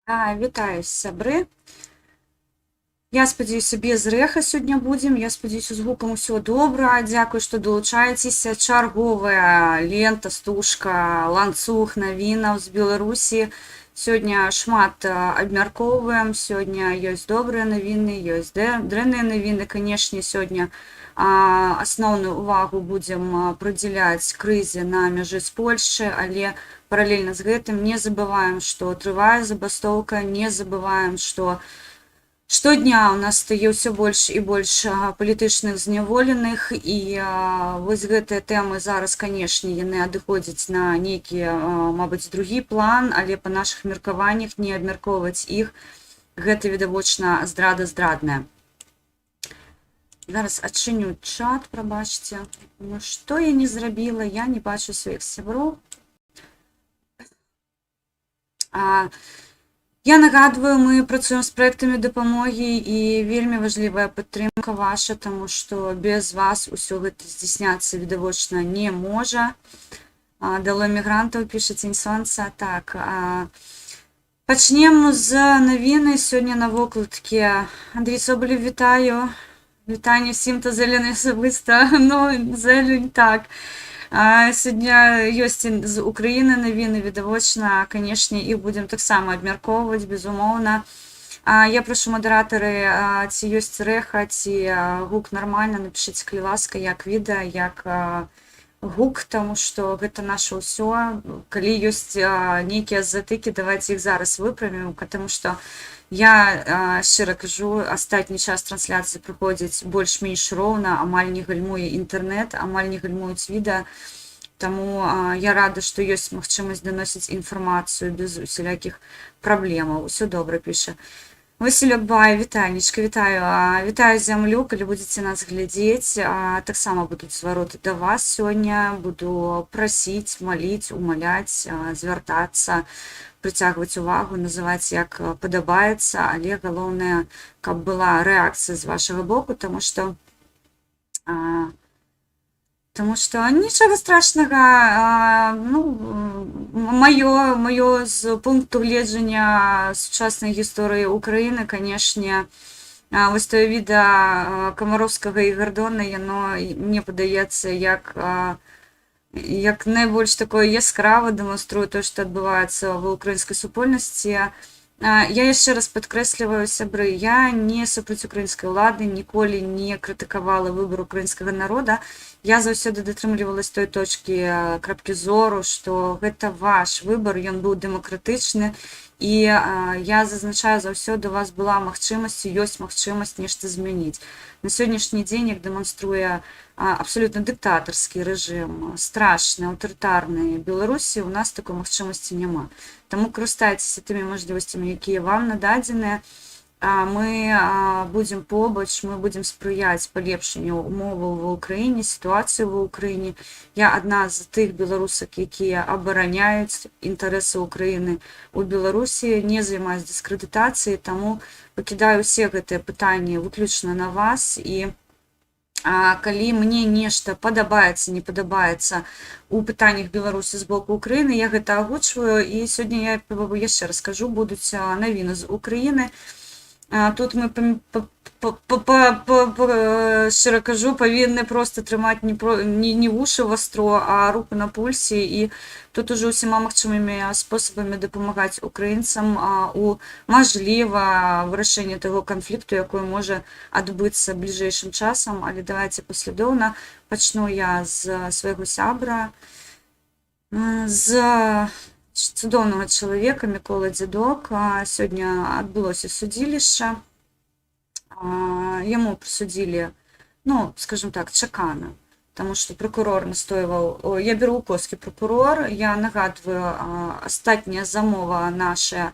Вітаю, сябры. Я спадзяюся, без рэха сёння будзем. Я спадзяюся, з гукам усё добра. Дзякуй, што далучаецеся. Чарговая лента, стужка, ланцуг навінаў з Беларусі. Сёння шмат абмяркоўваем. Сёння ёсць добрыя навіны, ёсць дрэнныя навіны. Канешне, сёння асноўную увагу будзем прыдзяляць крызе на мяжы з Польшчай, але паралельна з гэтым не забываем, што трывае забастоўка, не забываем, што штодня у нас стае ўсё больш і больш палітычных зняволеных, і вось гэтыя тэмы зараз, канешне, яны адыходзяць на нейкі, мабыць, другі план, але па нашых меркаваннях не абмяркоўваць іх — гэта відавочна здрада здрадная. Зараз адчыню чат, прабачце. Ну што я не зрабіла, я не бачу сваіх сяброў. Я нагадваю, мы працуем з праектамі дапамогі, і вельмі важлівая падтрымка ваша, таму што без вас усё гэта здзяйсняцца відавочна не можа. Дало мігрантаў, піша Цень Сонца. Так, пачнем з навіны сёння на вокладке. Андрій Соболєв, вітаю. Вітанне всім та зелений особисто. Ну, зелень, так. Сёння ёсць і з Украіны навіны, відавочна, канешне, іх будзем таксама абмяркоўваць, безумоўна. Я прашу, мадэратары, ці ёсць рэха, ці гук нармальна, напішыце, калі ласка, як відэа, як гук, таму што гэта наша ўсё. Калі ёсць нейкія затыкі, давайте іх зараз выправім, потому што я, шчыра кажу, астатні час трансляцыі праходзіць больш-менш роўна, амаль не гальмуе інтэрнэт, амаль не гальмуюць відэа. Таму я рада, што ёсць магчымасць даносіць інфармацыю без усялякіх праблемаў. Усё добра, піша. Васілёк Бай, вітанечка, вітаю. Вітаю зямлю, калі будзеце нас глядзець. Таксама будуць звароты да вас сёння. Буду прасіць, маліць, умаляць, звяртацца, прыцягваць увагу, называць, як падабаецца, але галоўнае, каб была рэакцыя з вашага боку, таму што нічога страшнага, ну, маё з пункту гледжання сучаснай гісторыі Украіны, канешне, вось тое відэа Камароўскага і Гардона, яно, мне падаецца, як найбольш такое яскрава дэманструе тое, што адбываецца ва ўкраінскай супольнасці. Я яшчэ раз падкрэсліваю, сябры, я не супраць украінскай улады, ніколі не крытыкавала выбар украінскага народа. Я заўсёды датрымлівалась той точкі, крапкі зору, што гэта ваш выбар, ён быў дэмакратычны. І я зазначаю, заўсёды у вас была магчымасць, і ёсць магчымасць нешта змяніць. На сённяшні дзень, як дэманструе абсалютна дыктатарскі рэжым, страшны, аўтарытарны Беларусі, у нас такой магчымасці няма. Таму карыстайцеся тымі мажлівасцямі, якія вам нададзеныя. Мы будзем побач, мы будзем спрыяць палепшанню умоваў ва Ўкраіне, сітуацыю ва Ўкраіне. Я адна з тых беларусак, якія абараняюць інтарэсы Украіны ў Беларусі, не займаюсь дыскрэдытацыяй, таму пакідаю ўсе гэтыя пытанні выключна на вас, і калі мне нешта падабаецца, не падабаецца у пытаннях Беларусі з боку Украіны, я гэта агучваю, і сёння я яшчэ раз скажу, будуць навіны з Украіны. Тут мы, шчыра кажу, павінны проста трымаць не вушы вастро, а руку на пульсе, і тут ужо ўсіма магчымымі спосабамі дапамагаць украінцам у, мажліва, вырашэнні таго канфлікту, якой можа адбыцца бліжэйшым часам. Але давайте паслядоўна. Пачну я з свайго сябра, з цудоўнага чалавека Мікола Дзядок. Сёння адбылося судзілішча. Яму прысудзілі, ну, скажем так, чакана, потому что прокурор настойваў, я беру у коскі прокурор, я нагадваю, астатняя замова наша,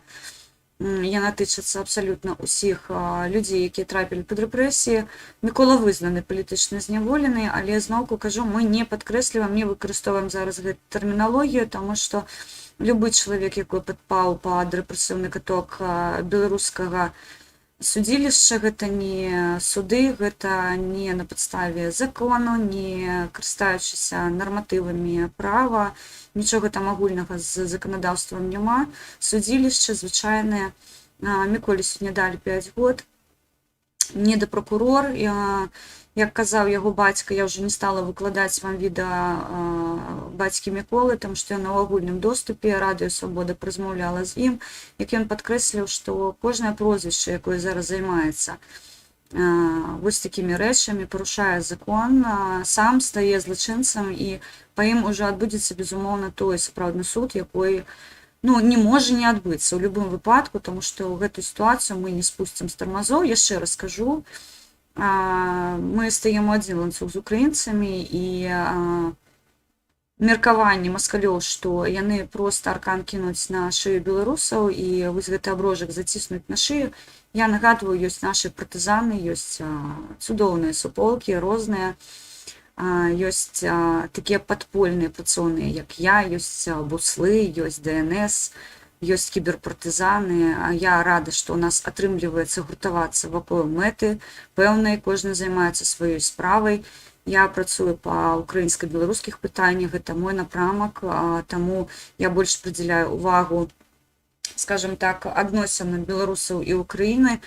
яна тычыцца абсалютна ўсіх людзей, якія трапілі пад рэпрэсіі. Мікола вызнаны палітычна зняволены, але зноўку кажу, мы не падкрэсліваем, не выкарыстоўваем зараз гэту тэрміналогію, таму што любы чалавек, які падпаў пад рэпрэсіўны каток беларускага Судзілішча, гэта не суды, гэта не на падставе закону, не карыстаючыся нарматывамі права, нічога там агульнага з заканадаўствам няма. Судзілішча звычайнае. Міколе сёння далі 5 год. Недапракурор, як казаў яго бацька, я ўжо не стала выкладаць вам відэа бацькі Міколы, там што яно ў агульным доступе, Радыё Свабода празмаўляла з ім, як ён падкрэсліў, што кожнае прозвішча, якое зараз займаецца вось такімі рэчамі, парушае закон, сам стае злачынцам, і па ім ужо адбудзецца, безумоўна, той сапраўдны суд, якой, ну, не можа не адбыцца ў любым выпадку, тому што ў гэтую сітуацыю мы не спусцім з тармазоў. Яшчэ раз скажу, мы стаем у адзін ланцуг з украінцамі, і меркаванне маскалёў, што яны проста аркан кінуць на шыю беларусаў і вось гэты аброжак заціснуць на шыю. Я нагадваю, ёсць нашы партызаны, ёсць цудоўныя суполкі розныя, ёсць такія падпольныя працоўныя, як я, ёсць буслы, ёсць ДНС, ёсць кіберпартызаны. Я рада, што у нас атрымліваецца гуртавацца вакол мэты пэўнай, кожны займаецца сваёй справай. Я працую па украінска-беларускіх пытаннях, гэта мой напрамак, таму я больш прыдзяляю увагу, скажем так, адносінам беларусаў і Украіны.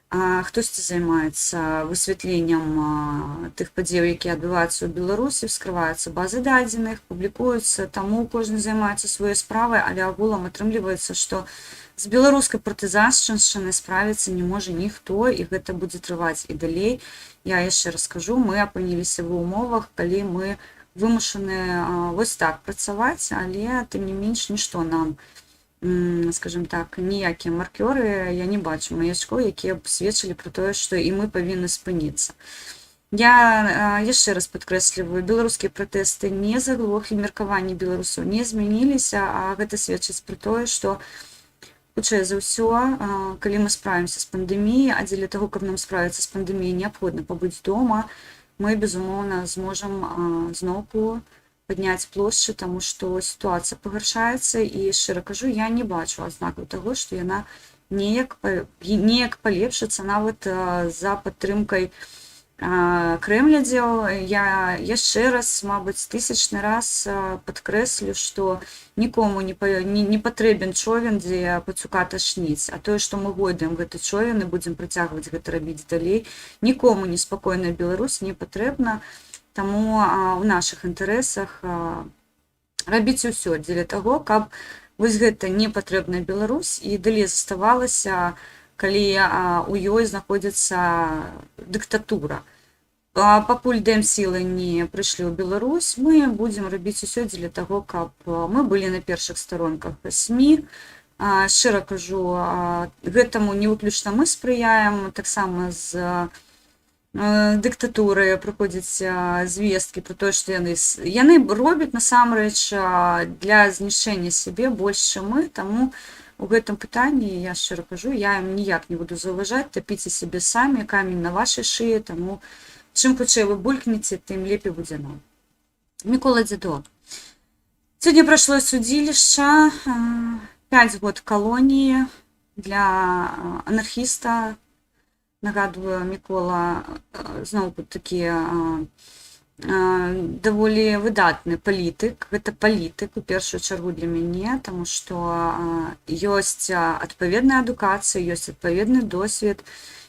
Хтосьці займаецца высвятленнем тых падзеяў, якія адбываюцца ў Беларусі, вскрываюцца базы дадзеных, публікуюцца, таму кожны займаецца сваёй справай, але агулам атрымліваецца, што з беларускай партызаншчыны справіцца не можа ніхто, і гэта будзе трываць і далей. Я яшчэ раз скажу, мы апыніліся ва ўмовах, калі мы вымушаны вось так працаваць, але тым не менш нішто нам, скажем так, ніякія маркёры, я не бачу маячкоў, якія б сведчылі пра тое, што і мы павінны спыніцца. Я яшчэ раз падкрэсліваю, беларускія пратэсты не заглохлі, меркаванні беларусаў не змяніліся, а гэта сведчыць пра тое, што хутчэй за ўсё, калі мы справімся з пандэміяй, а дзеля таго, каб нам справіцца з пандэміяй, неабходна пабыць дома, мы, безумоўна, зможам зноўку падняць плошчы, таму што сітуацыя пагаршаецца, і, шчыра кажу, я не бачу адзнакаў таго, што яна неяк палепшыцца нават за падтрымкай крэмлядзяў. Я яшчэ раз, мабыць, тысячны раз падкрэслю, што нікому не патрэбен човен, дзе пацука ташніць, а тое, што мы гойдаем гэты човен і будзем працягваць гэта рабіць далей, нікому неспакойная Беларусь не патрэбна. Таму ў нашых інтарэсах рабіць усё дзеля таго, каб вось гэта непатрэбная Беларусь і далей заставалася, калі у ёй знаходзіцца дыктатура. Пакуль дэмсілы не прыйшлі ў Беларусь, мы будзем рабіць усё дзеля таго, каб мы былі на першых старонках СМІ. Шчыра кажу, гэтаму не выключна мы спрыяем, таксама з дыктатуры прыходзяць звесткі пра тое, што яны робяць насамрэч для знішчэння сябе больш, чым мы, таму у гэтым пытанні, я шчыра кажу, я ім ніяк не буду заўважаць: тапіце сябе самі, камень на вашай шыі, таму чым хутчэй вы булькнеце, тым лепей будзе нам. Мікола Дзядок. Сёння прайшло судзілішча, 5 год калоніі для анархіста. Нагадваю, Мікола зноўку такі даволі выдатны палітык. Гэта палітык у першую чаргу для мяне, таму што ёсць адпаведная адукацыя, ёсць адпаведны досвед.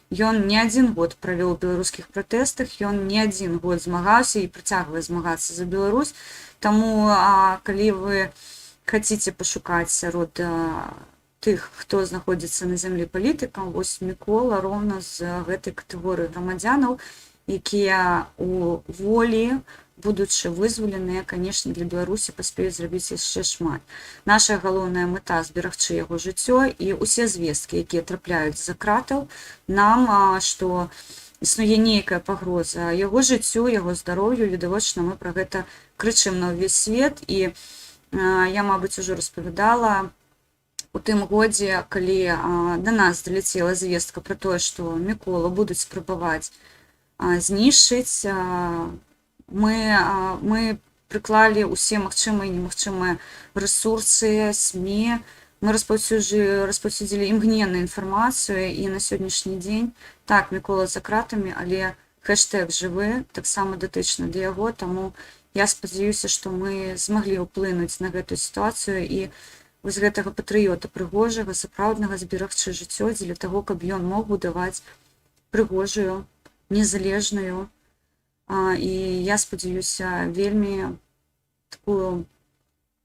Ён не адзін год правёў у беларускіх пратэстах, ён не адзін год змагаўся і працягвае змагацца за Беларусь. Таму калі вы хаце пашукаць сярод тых, хто знаходзіцца на зямлі, палітыкам, вось Мікола роўна з гэтай катэгорыі грамадзянаў, якія у волі, будучы вызваленыя, канешне, для Беларусі паспеюць зрабіць яшчэ шмат. Наша галоўная мэта — зберагчы яго жыццё, і ўсе звесткі, якія трапляюць з-за кратаў нам, што існуе нейкая пагроза яго жыццю, яго здароўю, відавочна, мы пра гэта крычым на ўвесь свет. І я, мабыць, ужо распавядала, у тым годзе, калі да нас даляцела звестка пра тое, што Міколу будуць спрабаваць знішчыць, мы прыклалі ўсе магчымыя і немагчымыя рэсурсы, СМІ. Мы распаўсюдзілі імгненную інфармацыю, і на сённяшні дзень, так, Мікола за кратамі, але хэштег жывы таксама датычны да яго, таму я спадзяюся, што мы змаглі ўплынуць на гэтую сітуацыю і вось гэтага патрыёта прыгожага, сапраўднага зберагчы жыццё дзеля таго, каб ён мог будаваць прыгожую, незалежную, і я спадзяюся, вельмі такую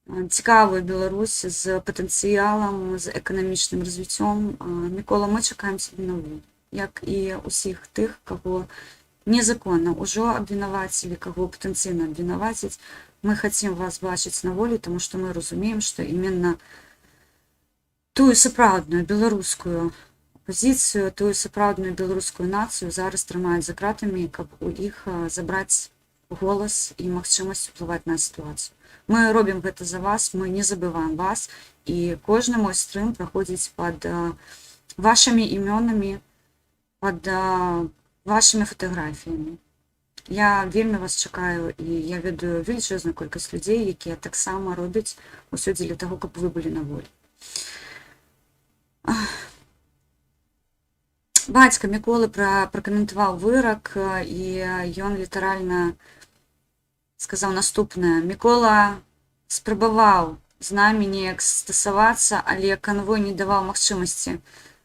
цікавую Беларусь з патэнцыялам, з эканамічным развіццём. Мікола, мы чакаем цябе на волю, як і ўсіх тых, каго незаконна ўжо абвінавацілі, каго патэнцыйна абвінаваціць. Мы хацім вас бачыць на волі, таму што мы разумеем, што именно тую сапраўдную беларускую апазіцыю, тую сапраўдную беларускую нацыю зараз трымаюць за кратамі, каб у іх забраць голас і магчымасць уплываць на сітуацыю. Мы робім гэта за вас, мы не забываем вас, і кожны мой стрым праходзіць пад вашымі імёнамі, пад вашымі фатаграфіямі. Я вельмі вас чакаю, і я ведаю велічэзную колькасць людзей, якія таксама робяць усё дзеля таго, каб вы былі на волі. Ах. Бацька Міколы пракаментаваў вырак, і ён літаральна сказаў наступнае: «Мікола спрабаваў з намі неяк стасавацца, але канвой не даваў магчымасці.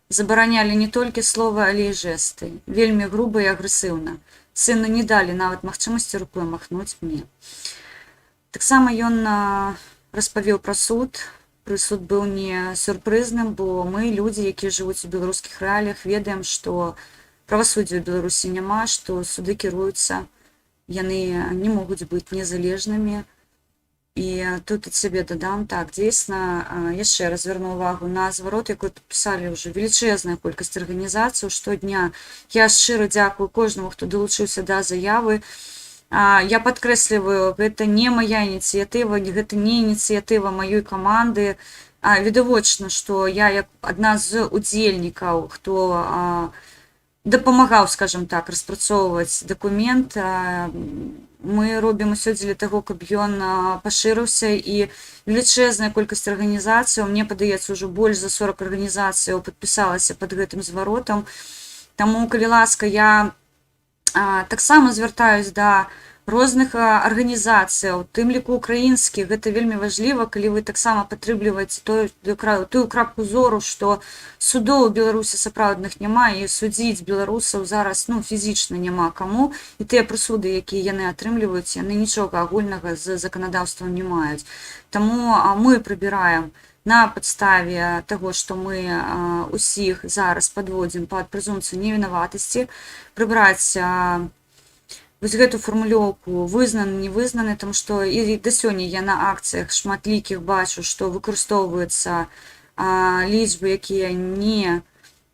Забаранялі не толькі словы, але і жэсты. Вельмі груба і агрэсіўна. Сыну не далі нават магчымасці рукой махнуць мне». Таксама ён распавёў пра суд. Прысуд быў не сюрпрызным, бо мы, людзі, якія жывуць у беларускіх рэаліях, ведаем, што правасуддзя ў Беларусі няма, што суды кіруюцца, яны не могуць быць незалежнымі. І тут ад сябе дадам, так, дзейсна, яшчэ раз звярну увагу на зварот, якой падпісалі ўжо велічэзная колькасць арганізацыяў штодня. Я шчыра дзякую кожнаму, хто далучыўся да заявы. Я падкрэсліваю, гэта не мая ініцыятыва, гэта не ініцыятыва маёй каманды. Відавочна, што я як адна з удзельнікаў, хто дапамагаў, скажем так, распрацоўваць дакумент, мы робім усё дзеля таго, каб ён пашырыўся, і велічэзная колькасць арганізацыяў, мне падаецца, ўжо больш за 40 арганізацыяў падпісалася пад гэтым зваротам. Таму, калі ласка, я таксама звяртаюсь да розных арганізацыяў, тым ліку украінскіх. Гэта вельмі важліва, калі вы таксама падтрымліваеце тую крапку зору, што судоў у Беларусі сапраўдных няма і судзіць беларусаў зараз, ну, фізічна няма каму, і тыя прысуды, якія яны атрымліваюць, яны нічога агульнага з заканадаўствам не маюць. Таму мы прыбіраем на падставе таго, што мы усіх зараз падводзім пад прэзумпцыю невінаватасці, прыбраць вось гэту фармулёўку «вызнаны, не вызнаны», таму што і да сёння я на акцыях шматлікіх бачу, што выкарыстоўваюцца лічбы, якія не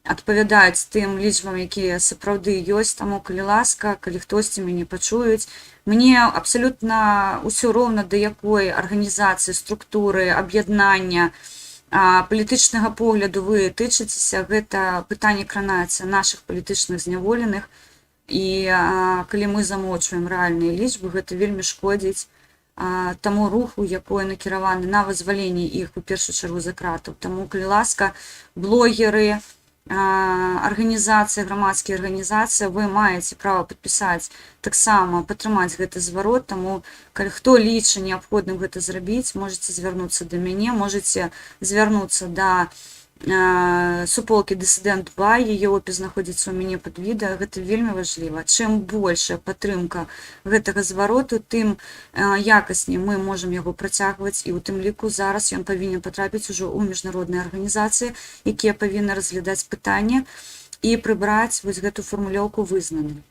адпавядаюць тым лічбам, якія сапраўды ёсць. Таму, калі ласка, калі хтосьці мяне пачуюць, мне абсалютна ўсё роўна, да якой арганізацыі, структуры, аб'яднання, палітычнага погляду вы тычыцеся, гэта пытанне кранаецца нашых палітычных зняволеных, і калі мы замоўчваем рэальныя лічбы, гэта вельмі шкодзіць таму руху, якое накіраваны на вызваленне іх у першую чаргу за кратаў. Таму, калі ласка, блогеры, арганізацыі, грамадскія арганізацыі, вы маеце права падпісаць таксама, падтрымаць гэты зварот. Таму, калі хто лічыць неабходным гэта зрабіць, можете звярнуцца да мяне, можете звярнуцца да суполкі «Дысідэнт Бай», яе опіс знаходзіцца ў мяне пад відэа. Гэта вельмі важліва. Чым большая падтрымка гэтага звароту, тым якасней мы можам яго працягваць, і ў тым ліку зараз ён павінен патрапіць ужо ў міжнародныя арганізацыі, якія павінны разглядаць пытанне і прыбраць вось гэту фармулёўку «вызнаны».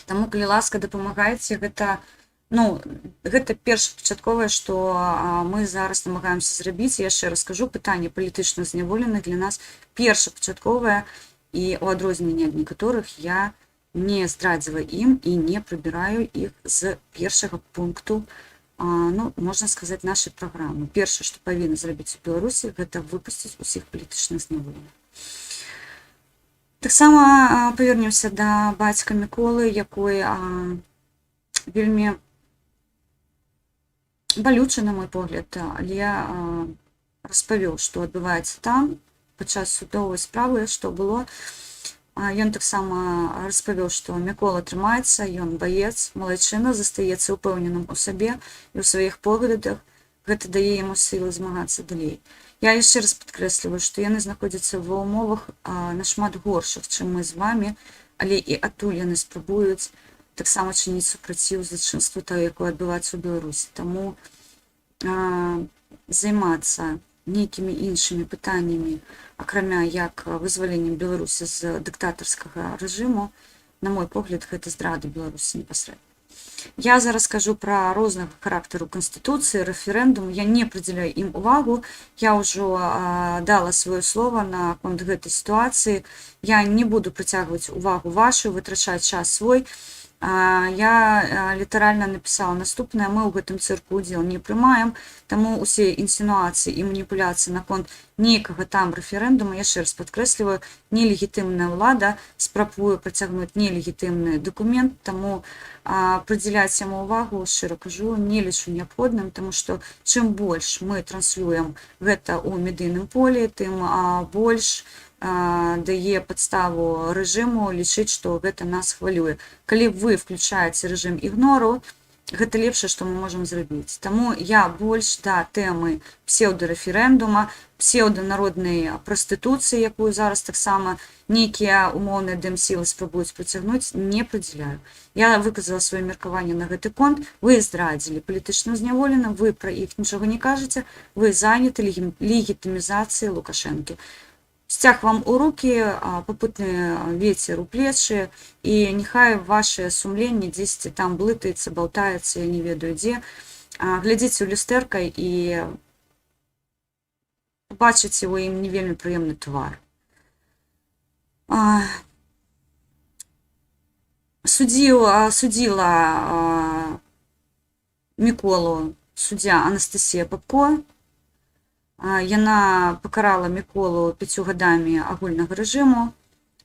Таму, калі ласка, дапамагайце. Гэта, ну, гэта першапачатковае, што мы зараз намагаемся зрабіць. Я яшчэ раз скажу, пытанне палітычных зняволеных для нас першапачатковае, і ў адрозненне ад некаторых я не здрадзіла ім і не прыбіраю іх з першага пункту, ну, можна сказаць, нашай праграмы. Першае, што павінна зрабіць у Беларусі, гэта выпусціць усіх палітычных зняволеных. Таксама павернемся да бацька Міколы, якой вельмі балючы, на мой погляд, але распавёў, што адбываецца там падчас судовай справы, што было. Ён таксама распавёў, што Мікола трымаецца, ён баец, малайчына, застаецца ўпэўненым у сабе і ў сваіх поглядах. Гэта дае яму сілы змагацца далей. Я яшчэ раз падкрэсліваю, што яны знаходзяцца ва ўмовах нашмат горшых, чым мы з вамі, але і адтуль яны спрабуюць таксама чыніць супраціў злачынству, тое, якое адбываецца ў Беларусі. Таму займацца нейкімі іншымі пытаннямі, акрамя як вызваленнем Беларусі з дыктатарскага рэжыму, на мой погляд, гэта здрада Беларусі непасрэдна. Я зараз кажу пра рознага характару канстытуцыі, рэферэндум, я не прыдзяляю ім увагу. Я ўжо дала сваё слово наконт гэтай сітуацыі. Я не буду прыцягваць увагу вашу, вытрачаць час свой. Я літаральна напісала наступнае: мы ў гэтым цырку удзел не прымаем, таму усе інсінуацыі і маніпуляцыі наконт нейкага там рэферэндуму, яшчэ раз падкрэсліваю, нелегітымная ўлада спрабуе працягнуць нелегітымны дакумент, таму прыдзяляць яму ўвагу, шчыра кажу, не лічу неабходным, таму што чым больш мы транслюем гэта ў медыйным полі, тым больш дае падставу рэжыму лічыць, што гэта нас хвалюе. Калі вы включаеце рэжым ігнору, гэта лепшае, што мы можам зрабіць. Таму я больш да тэмы псеўдарэферэндума, псеўданароднай прастытуцыі, якую зараз таксама нейкія умоўныя дэмсілы спрабуюць працягнуць, не прыдзяляю. Я выказала сваё меркаванне на гэты конт. Вы здрадзілі палітычным зняволеным, вы пра іх нічога не кажаце, вы заняты легітымізацыяй Лукашэнкі. Сцяг вам у руки, папутны ветер у плечы, і няхай ваше сумленне дзесьці там блытаецца, балтаецца, я не ведаю дзе. Глядзіце ў люстэрка і побачыце ў ім не вельмі прыемны твар. Судзіла Міколу суддзя Анастасія Папко. Яна пакарала Міколу 5 гадамі агульнага рэжыму.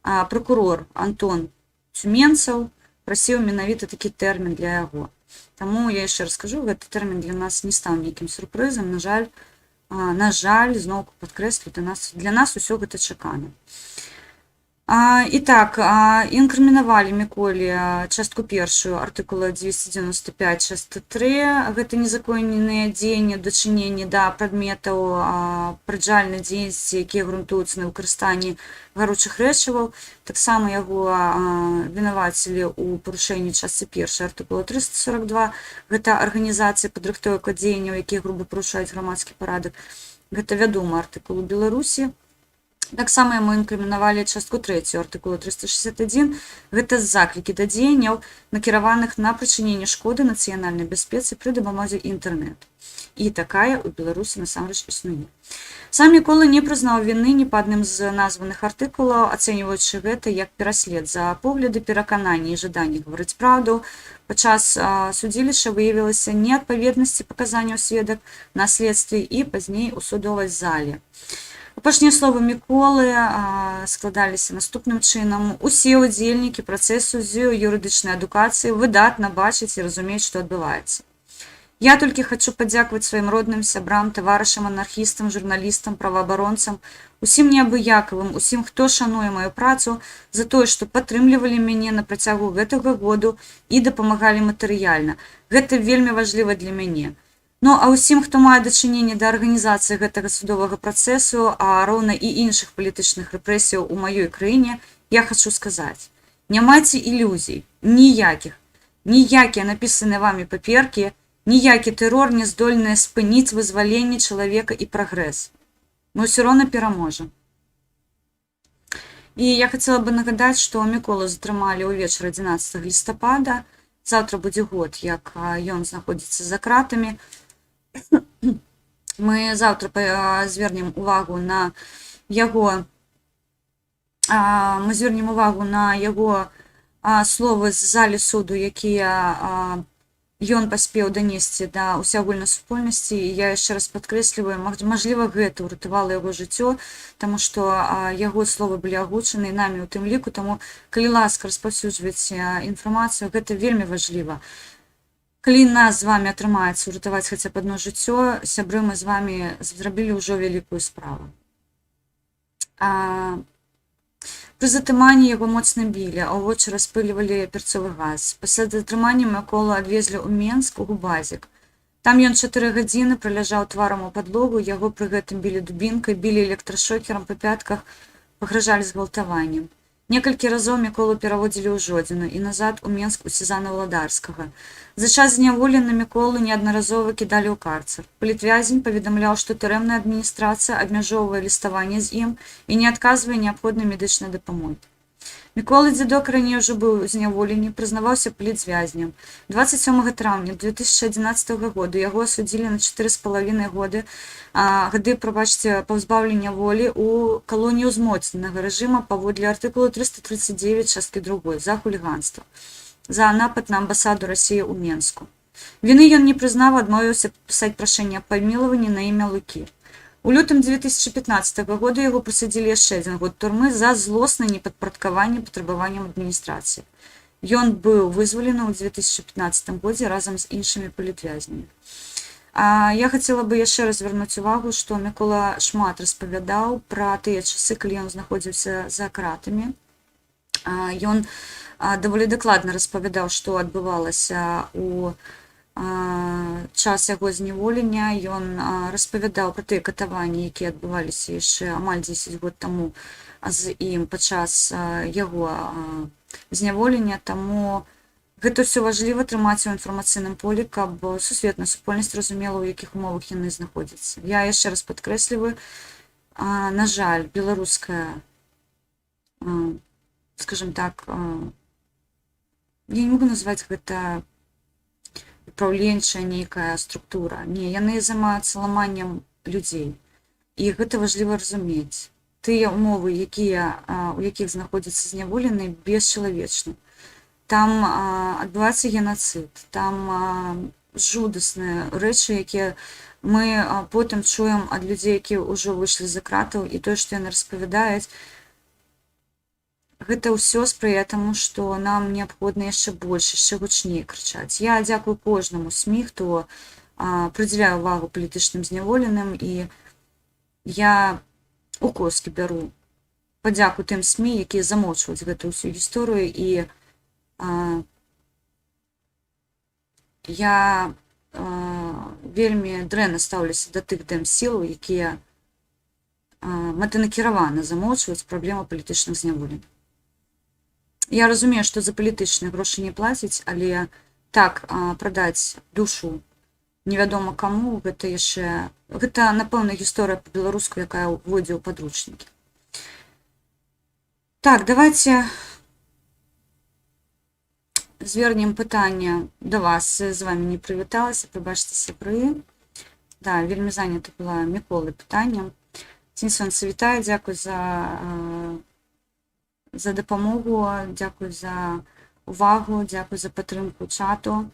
Пракурор Антон Цюменцаў прасіў менавіта такі тэрмін для яго. Таму я яшчэ раз скажу, гэты тэрмін для нас не стаў нейкім сюрпрызам. На жаль, зноўку падкрэслю, для нас усё гэта чакана. І так, інкрымінавалі Міколе частку першую артыкула 295 частка 3, гэта незаконныя дзеянні ў дачыненні да прадметаў апараджальнай дзейнасці, якія грунтуюцца на выкарыстанні гаручых рэчываў. Таксама яго вінавацілі ў парушэнні частцы першай артыкула 342, гэта арганізацыя падрыхтоўка дзеянняў, якія груба парушаюць грамадскі парадак. Гэта вядомы артыкул у Беларусі. Таксама яму інкрымінавалі частку трэцюю артыкула 361, гэта заклікі да дзеянняў, накіраваных на прычыненне шкоды нацыянальнай бяспецы пры дапамозе інтэрнэту. І такая ў Беларусі насамрэч існуе. Сам Мікола не прызнаў віны ні па адным з названых артыкулаў, ацэньваючы гэта як пераслед за погляды, перакананні і жаданне гаварыць праўду. Падчас судзілішча выявілася неадпаведнасці паказанняў сведак на следстве і пазней у судовай зале. Апошнія словы Міколы складаліся наступным чынам: усе ўдзельнікі працэсу з юрыдычнай адукацыі выдатна бачаць і разумеюць, што адбываецца. Я толькі хачу падзякаваць сваім родным, сябрам, таварышам анархістам, журналістам, праваабаронцам, усім неабыякавым, усім, хто шануе маю працу, за тое, што падтрымлівалі мяне на працягу гэтага году і дапамагалі матэрыяльна. Гэта вельмі важліва для мяне. Ну а ўсім, хто мае дачыненне да арганізацыі гэтага судовага працэсу, а роўна і іншых палітычных рэпрэсіяў у маёй краіне, я хачу сказаць: не майце ілюзій, ніякіх, ніякія напісаныя вамі паперкі, ніякі тэрор не здольныя спыніць вызваленне чалавека і прагрэс. Мы ўсё роўна пераможам. І я хацела бы нагадаць, што Міколу затрымалі ўвечары 11 лістапада. Заўтра будзе год, як ён знаходзіцца за кратамі. Мы заўтра звернем увагу на яго мы звернем увагу на яго словы з залі суду, якія ён паспеў данесці да ўсеагульнай супольнасці. І я яшчэ раз падкрэсліваю, мажліва, гэта ўратавала яго жыццё, таму што яго словы былі агучаны намі ў тым ліку. Таму, калі ласка, распаўсюджвайце інфармацыю, гэта вельмі важліва. Калі нас з вами атрымаецца ўратаваць хаця б адно жыццё, сябры, мы з вами зрабілі ўжо вялікую справу. Пры затрыманні яго моцна білі, а ў вочы распыльвалі перцовы газ. Пасля затрымання Міколу адвезлі ў Менск у ГУБАЗіК. Там ён 4 гадзіны праляжаў тварам у падлогу, яго пры гэтым білі дубінкай, білі электрашокерам па пятках, пагражалі згвалтаваннем. Некалькі разоў Міколу пераводзілі ў Жодзіна і назад у Менск у СІЗА на Валадарскага. За час зняволення Міколу неаднаразова кідалі ў карцер. Палітвязень паведамляў, што турэмная адміністрацыя абмяжоўвае ліставанне з ім і не адказвае неабходнай медычнай дапамогі. Мікола Дзядок раней ужо быў у зняволенні, прызнаваўся палітвязнем. 27 траўня 2011 году яго асудзілі на 4,5 гады, прабачце, пазбаўлення волі ў калоніі ўзмоцненага рэжыма паводле артыкулу 339 часткі 2 за хуліганства, за напад на амбасаду Расіі ў Менску. Віны ён не прызнаў, адмовіўся падпісаць прашэнне аб памілаванні на імя Лукі. У лютым 2015 года яго прысадзілі яшчэ адзін год турмы за злоснае непадпарадкаванне патрабаванням адміністрацыі. Ён быў вызвалены ў 2015 годзе разам з іншымі палітвязнямі. Я хацела бы яшчэ раз звярнуць увагу, што Мікола шмат распавядаў пра тыя часы, калі ён знаходзіўся за кратамі. Ён даволі дакладна распавядаў, што адбывалася у час яго зняволення. Ён распавядаў пра тыя катаванні, якія адбываліся яшчэ амаль 10 год таму з ім падчас яго зняволення, таму гэта ўсё важліва трымаць у інфармацыйным полі, каб сусветная супольнасць разумела, у якіх умовах яны знаходзяцца. Я яшчэ раз падкрэсліваю, на жаль, беларуская, скажем так, я не могу назваць гэта праўленчая нейкая структура. Не, яны займаюцца ламаннем людзей. І гэта важліва разумець. Тыя умовы, у якіх знаходзяцца зняволеныя, бесчалавечны. Там адбываецца генацыд, там жудасныя рэчы, якія мы потым чуем ад людзей, якія ўжо выйшлі з-за кратаў, і тое, што яны распавядаюць, гэта ўсё спрыяе таму, што нам неабходна яшчэ больш, яшчэ гучней крычаць. Я дзякую кожнаму СМІ, хто прыдзяляе увагу палітычным зняволеным, і я у коскі бяру падзяку тым СМІ, якія замоўчваюць гэтую ўсю гісторыю, і я вельмі дрэнна стаўлюся да тых дэмсілаў, якія мэтанакіравана замоўчваюць праблему палітычных зняволеных. Я разумею, што за палітычныя грошы не плацяць, але так прадаць душу невядома каму, гэта яшчэ, гэта, напэўна, гісторыя па-беларуску, якая ўвойдзе ў падручнікі. Так, давайте звернем пытанне да вас. З вами не прывіталася, прыбачце, сябры. Да, вельмі занята была Міколы пытаннем. Цінь сонца, вітаю, дзякуй за дапамогу, дзякуй за увагу, дзякуй за падтрымку чату.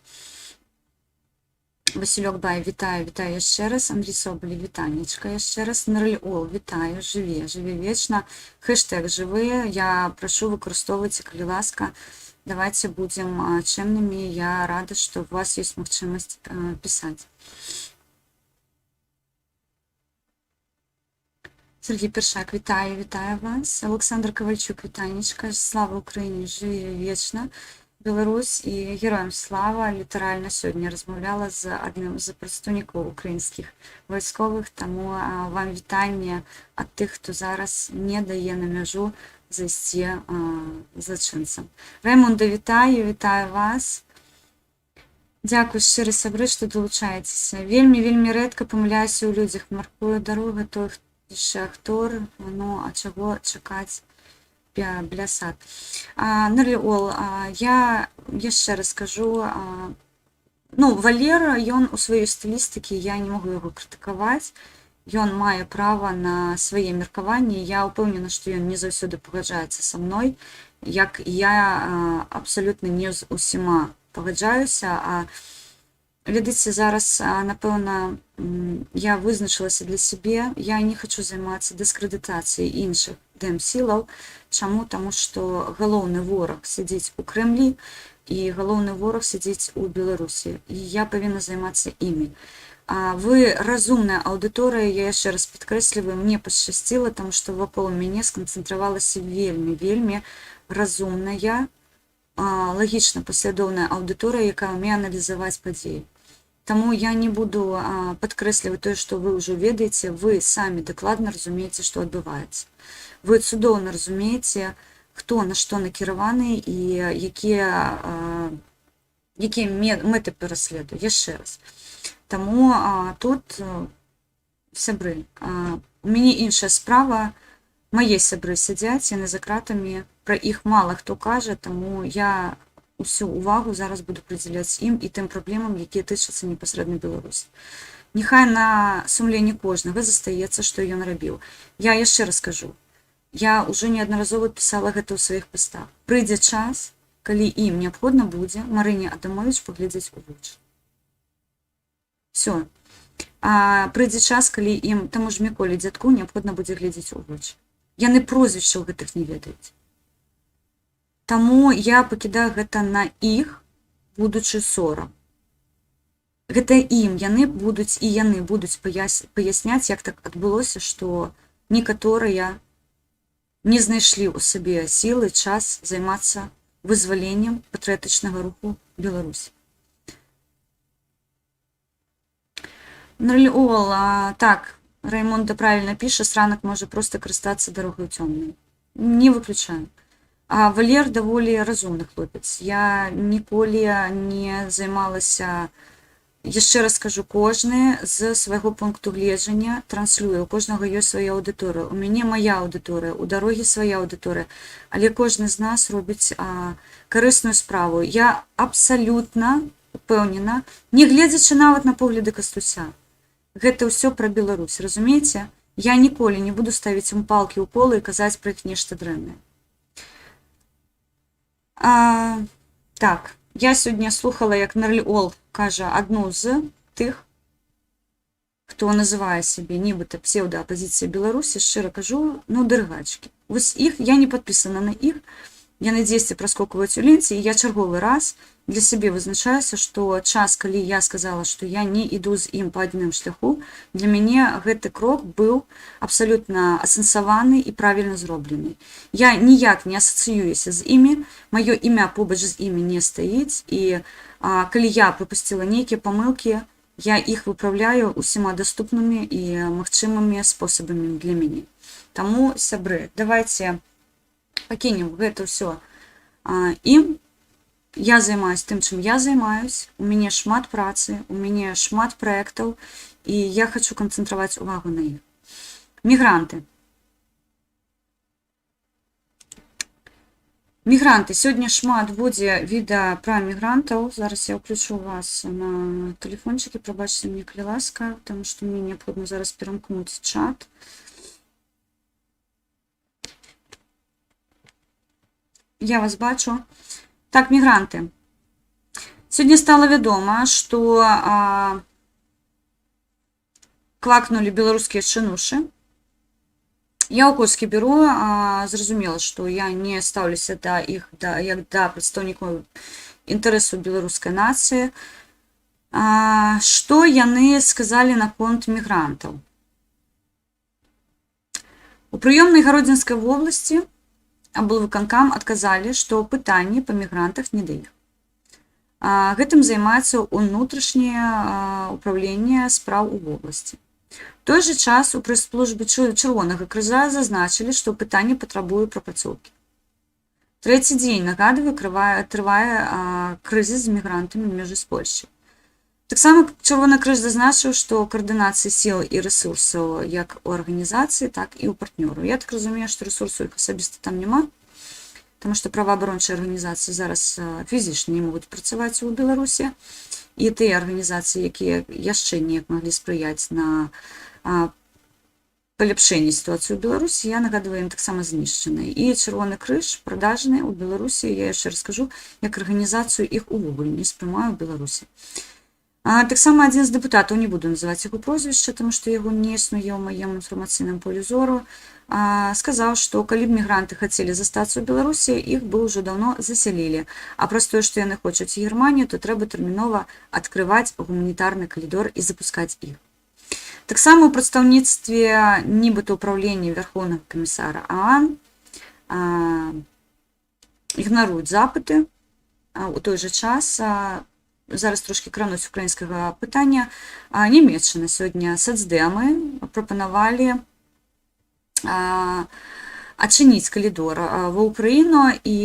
Васілёк Бай, вітаю, вітаю яшчэ раз. Андрій Соболі, вітанечка яшчэ раз. Нерль Ол, вітаю, жыве, жыве вечна. Хэштег жывыя. Я прашу, выкарыстоўвайце, калі ласка. Давайте будзем чэмнымі. Я рада, што у вас ёсць магчымасць пісаць. Сергій Першак, вітаю, вітаю вас. Олександр Ковальчук, вітанечка. Слава Україні, жыве вечна. Беларусь і героям слава. Літаральна сёння размаўляла з адным з прадстаўнікоў украінскіх вайсковых, таму вам вітанне ад тых, хто зараз не дае на мяжу зайсці злачынцам. Раймонда, вітаю, вітаю вас. Дзякуй шчыра, сябры, што далучаецеся. Вельмі, вельмі рэдка памыляюся ў людзях. Маркую дарога, той яшчэ актор, ну а чаго чакаць блясад. Нерліол, я яшчэ раз скажу, ну, Валера, ён у сваёй стылістыкі, я не магу яго крытыкаваць. Ён мае права на свае меркаванні. Я ўпэўнена, што ён не заўсёды пагаджаецца са мной, як і я абсалютна не з усіма пагаджаюся, а ведаеце, зараз, напэўна, я вызначылася для сябе, я не хачу займацца дыскрэдытацыяй іншых дэмсілаў. Чаму? Таму што галоўны вораг сядзіць у Крэмлі. І галоўны вораг сядзіць у Беларусі. І я павінна займацца імі. А вы разумная аўдыторыя, я яшчэ раз падкрэсліваю, мне пашчасціла, таму што вакол мяне сканцэнтравалася вельмі, вельмі разумная, лагічна паслядоўная аўдыторыя, якая ўмее аналізаваць падзеі. Таму я не буду падкрэсліваць тое, што вы ўжо ведаеце, вы самі дакладна разумееце, што адбываецца. Вы цудоўна разумееце, хто на што накіраваны і якія мэты пераследуе. Яшчэ раз. Таму тут, сябры, у мяне іншая справа, мае сябры сядзяць, яны за кратамі, пра іх мала хто кажа, таму я усю увагу зараз буду прыдзяляць ім і тым праблемам, якія тычацца непасрэдна Беларусі. Няхай на сумленні кожнага застаецца, што ён рабіў. Я яшчэ раз кажу, я ўжо неаднаразова пісала гэта ў сваіх пастах. Прыйдзе час, калі ім неабходна будзе Марыне Адамовіч паглядзець у вочы. Всё. Прыйдзе час, калі ім, таму ж Міколе Дзядку, неабходна будзе глядзець у вочы. Яны прозвішчаў гэтых не ведаюць. Таму я пакідаю гэта на іх будучы сорам. Гэта ім, яны будуць і яны будуць паясняць, як так адбылося, што некаторыя не знайшлі ў сабе сілы, час займацца вызваленнем патрыятычнага руху Беларусі. Нрыльол, так, Раймонда правильно піша, Сранак можа проста карыстацца дарогай цёмную. Не выключаю. А Валер даволі разумны хлопец. Я ніколі не займалася, яшчэ раз скажу, кожны з свайго пункту гледжання транслюе, у кожнага ёсць свая аўдыторыя. У мяне мая аўдыторыя, у дарогі свая аўдыторыя, але кожны з нас робіць карысную справу. Я абсалютна упэўнена, не гледзячы нават на погляды Кастуся. Гэта ўсё пра Беларусь, разумееце? Я ніколі не буду ставіць ім палкі ў колы і казаць пра іх нешта дрэннае. Так, я сёння слухала, як Нарльол кажа адну з тых, хто называе сябе нібыта псеўдаапазіцыя Беларусі, шчыра кажу, ну, дыргачкі. Вось іх, я не падпісана на іх, яны дзесьці праскокваюць у ленце, і я чарговы раз для сябе вызначаюся, што час, калі я сказала, што я не іду з ім па адным шляху, для мяне гэты крок быў абсалютна асэнсаваны і правільна зроблены. Я ніяк не асацыююся з імі, маё імя побач з імі не стаіць, і калі я прапусціла нейкія памылкі, я іх выпраўляю усіма даступнымі і магчымымі спосабамі для мяне. Таму, сябры, давайте пакінем гэта ўсё ім. Я займаюсь тым, чым я займаюсь. У мяне шмат працы, у мяне шмат праектаў, і я хочу канцэнтраваць увагу на іх. Мігранты. Мігранты. Сёння шмат будзе відэа пра мігрантаў. Зараз я ўключу вас на тэлефончыкі, прабачце мне, калі ласка, таму што мне неабходна зараз перамкнуць чат. Я вас бачу. Так, мігранты. Сёння стала вядома, што квакнулі беларускія чынушы. Я ў коскі беру, зразумела, што я не стаўлюся да іх як да прадстаўнікоў інтарэсу беларускай нацыі. Што яны сказалі наконт мігрантаў? У прыёмнай Гародзінскай вобласці аблвыканкам адказалі, што пытанні па мігрантах не да іх. Гэтым займаецца ўнутрашняе упраўленне спраў у вобласці. У той жа час у прэс-службе Чырвонага Крыжа зазначылі, што пытанне патрабуе прапрацоўкі. Трэці дзень, нагадваю, трывае крызіс з мігрантамі на мяжы з Польшчай. Таксама Чырвоны Крыж зазначыў, што каардынацыя сіл і рэсурсаў як у арганізацыі, так і ў партнёраў. Я так разумею, што рэсурсаў іх асабіста там няма, таму што праваабарончыя арганізацыі зараз фізічна не могуць працаваць у Беларусі. І тыя арганізацыі, якія яшчэ неяк маглі спрыяць на паляпшэнні сітуацыі ў Беларусі, я нагадваю, ім таксама знішчаны. І Чырвоны Крыж прадажны ў Беларусі, я яшчэ раз скажу, як арганізацыю іх увогуле не спрымаю ў Беларусі. Таксама адзін з дэпутатаў, не буду называць яго прозвішча, таму што яго не існуе ў маім інфармацыйным полі зору, Сказаў, што калі б мігранты хацелі застацца ў Беларусі, іх бы ўжо даўно засялілі. А праз тое, што яны хочуць Германію, то трэба тэрмінова адкрываць гуманітарны калідор і запускаць іх. Таксама ў прадстаўніцтве нібыта ўпраўлення Вярхоўнага камісара ААН ігнаруюць запыты. У той жа час, зараз трошкі крануць украінскага пытання, Нямеччына сёння, сацдэмы прапанавалі адчыніць калідор ва Ўкраіну і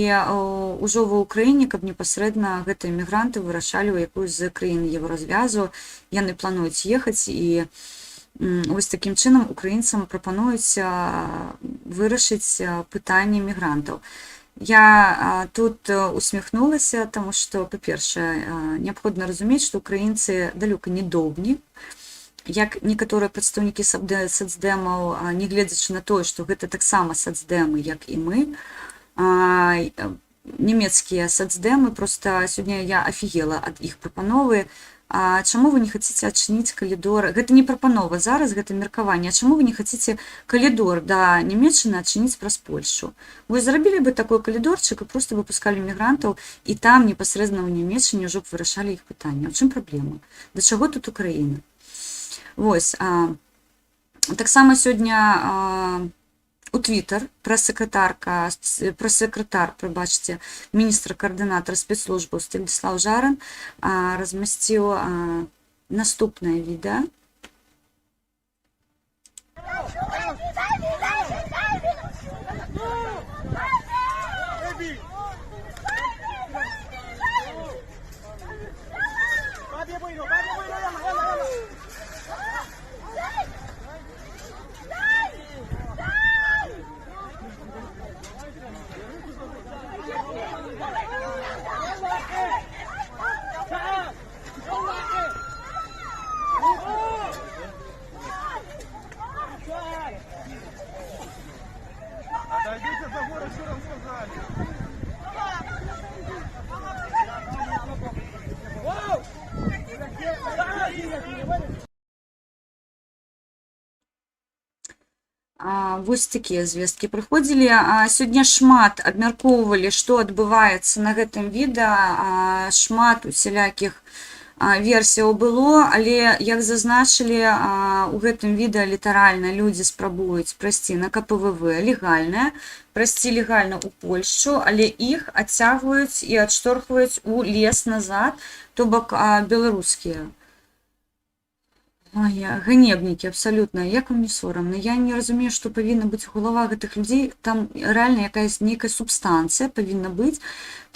ўжо ва Ўкраіне, каб непасрэдна гэтыя мігранты вырашалі, ў якую з краін Еўразвязу яны плануюць ехаць, і вось такім чынам украінцам прапануюць вырашыць пытанне мігрантаў. Я тут усміхнулася, таму што, па-першае, неабходна разумець, што украінцы далёка не доўбні, як некаторыя прадстаўнікі сацдэмаў, нягледзячы на тое, што гэта таксама сацдэмы, як і мы, нямецкія сацдэмы, просто сёння я афігела ад іх прапановы. А чаму вы не хотите адчыніць калідор? Гэта не прапанова зараз, гэта меркаванне. А чаму вы не хотите калідор да Нямеччыны адчыніць праз Польшу? Вы зрабілі бы такой калідорчык і просто выпускалі мігрантаў, і там непасрэдна ў Нямеччыне ўжо б вырашалі іх пытанне. У чым праблема? Да чаго тут Украіна? Вось, таксама сёння у Твиттер прэс-сакратарка, прэс-сакратар, прабачце, міністра каардынатара спецслужбаў Станіслаў Жаран размясціў наступнае відэа. Отойдите за город, что вам сказали. Вось такія звесткі прыходзілі. Сёння шмат абмяркоўвалі, што адбываецца на гэтым відэа, шмат усялякіх версіяў было, але, як зазначылі, у гэтым відэа літаральна людзі спрабуюць прайсці на КПВВ легальна, прайсці легальна ў Польшчу, але іх адцягваюць і адшторхваюць у лес назад, то бок беларускія. Ой, ганебнікі абсалютна, як вам не сорамна? Я не разумею, што павінна быць у галавах гэтых людзей, там рэальна якаясь нейкая субстанцыя павінна быць,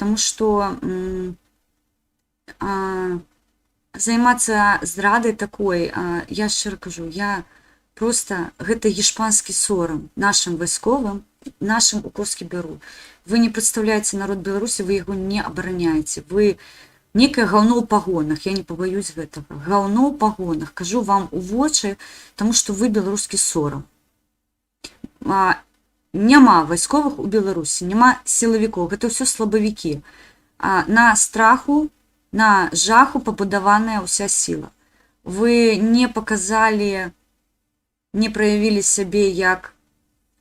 таму што займацца здрадай такой, я шчыра кажу, я просто, гэта гішпанскі сорам нашым вайсковым, нашым у коскі бяру. Вы не прадстаўляеце народ Беларусі, вы яго не абараняеце, вы некае гаўно ў пагонах, я не пабаюсь гэтага. Гаўно ў пагонах, кажу вам у вочы, таму што вы беларускі сорам. Няма вайсковых у Беларусі, няма сілавікоў, гэта ўсё слабавікі. На страху, на жаху пабудаваная ўся сіла. Вы не паказалі, не праявілі сябе як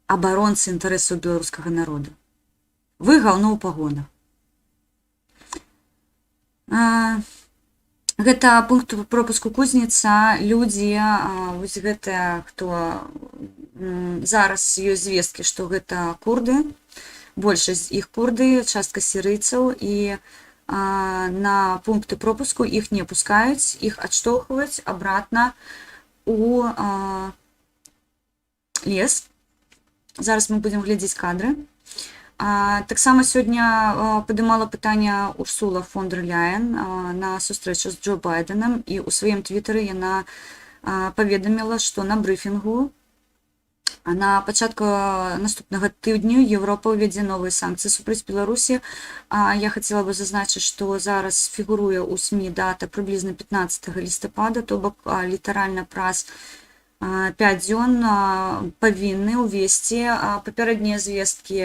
абаронцы інтарэсаў беларускага народа. Вы гаўно ў пагонах. Гэта пункт пропуску Кузніца, людзі, вось гэтыя, хто, зараз ёсць звесткі, што гэта курды, большасць іх курды, частка сірыйцаў, і на пункты пропуску іх не пускаюць, іх адштоўхваюць обратно у лес. Зараз мы будзем глядзець кадры. Таксама сёння падымала пытанне Урсула фон дэр Ляен на сустрэчу з Джо Байденам, і ў сваім твітары яна паведаміла, што на брыфінгу на пачатку наступнага тыдню Еўропа ўвядзе новыя санкцыі супраць Беларусі. Я хацела бы зазначыць, што зараз фігуруе ў СМІ дата прыблізна 15 лістапада, то бок літаральна праз 5 дзён павінны ўвесці папярэднія звесткі,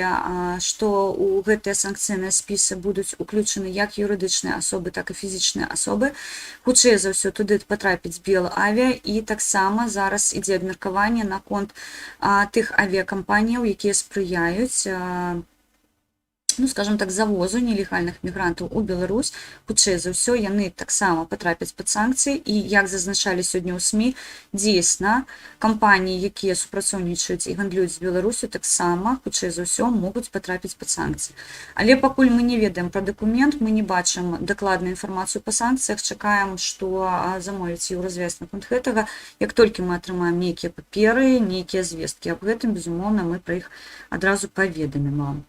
што ў гэтыя санкцыйныя спісы будуць уключаны як юрыдычныя асобы, так і фізічныя асобы. Хутчэй за ўсё, туды патрапіць Белавіа, і таксама зараз ідзе абмеркаванне наконт тых авіякампаніяў, якія спрыяюць, ну, скажем так, завозу нелегальных мігрантаў у Беларусь. Хутчэй за ўсё, яны таксама патрапяць пад санкцыі. І, як зазначалі сёння ў СМІ, дзейсна, кампаніі, якія супрацоўнічаюць і гандлююць з Беларусю, таксама, хутчэй за ўсё, могуць патрапіць пад санкцыі. Але пакуль мы не ведаем пра дакумент, мы не бачым дакладную інфармацыю па санкцыях, чакаем, што замовіць Еўразвяз наконт гэтага. Як толькі мы атрымаем нейкія паперы, нейкія звесткі аб гэтым, безумоўна, мы пра іх адразу паведамім вам.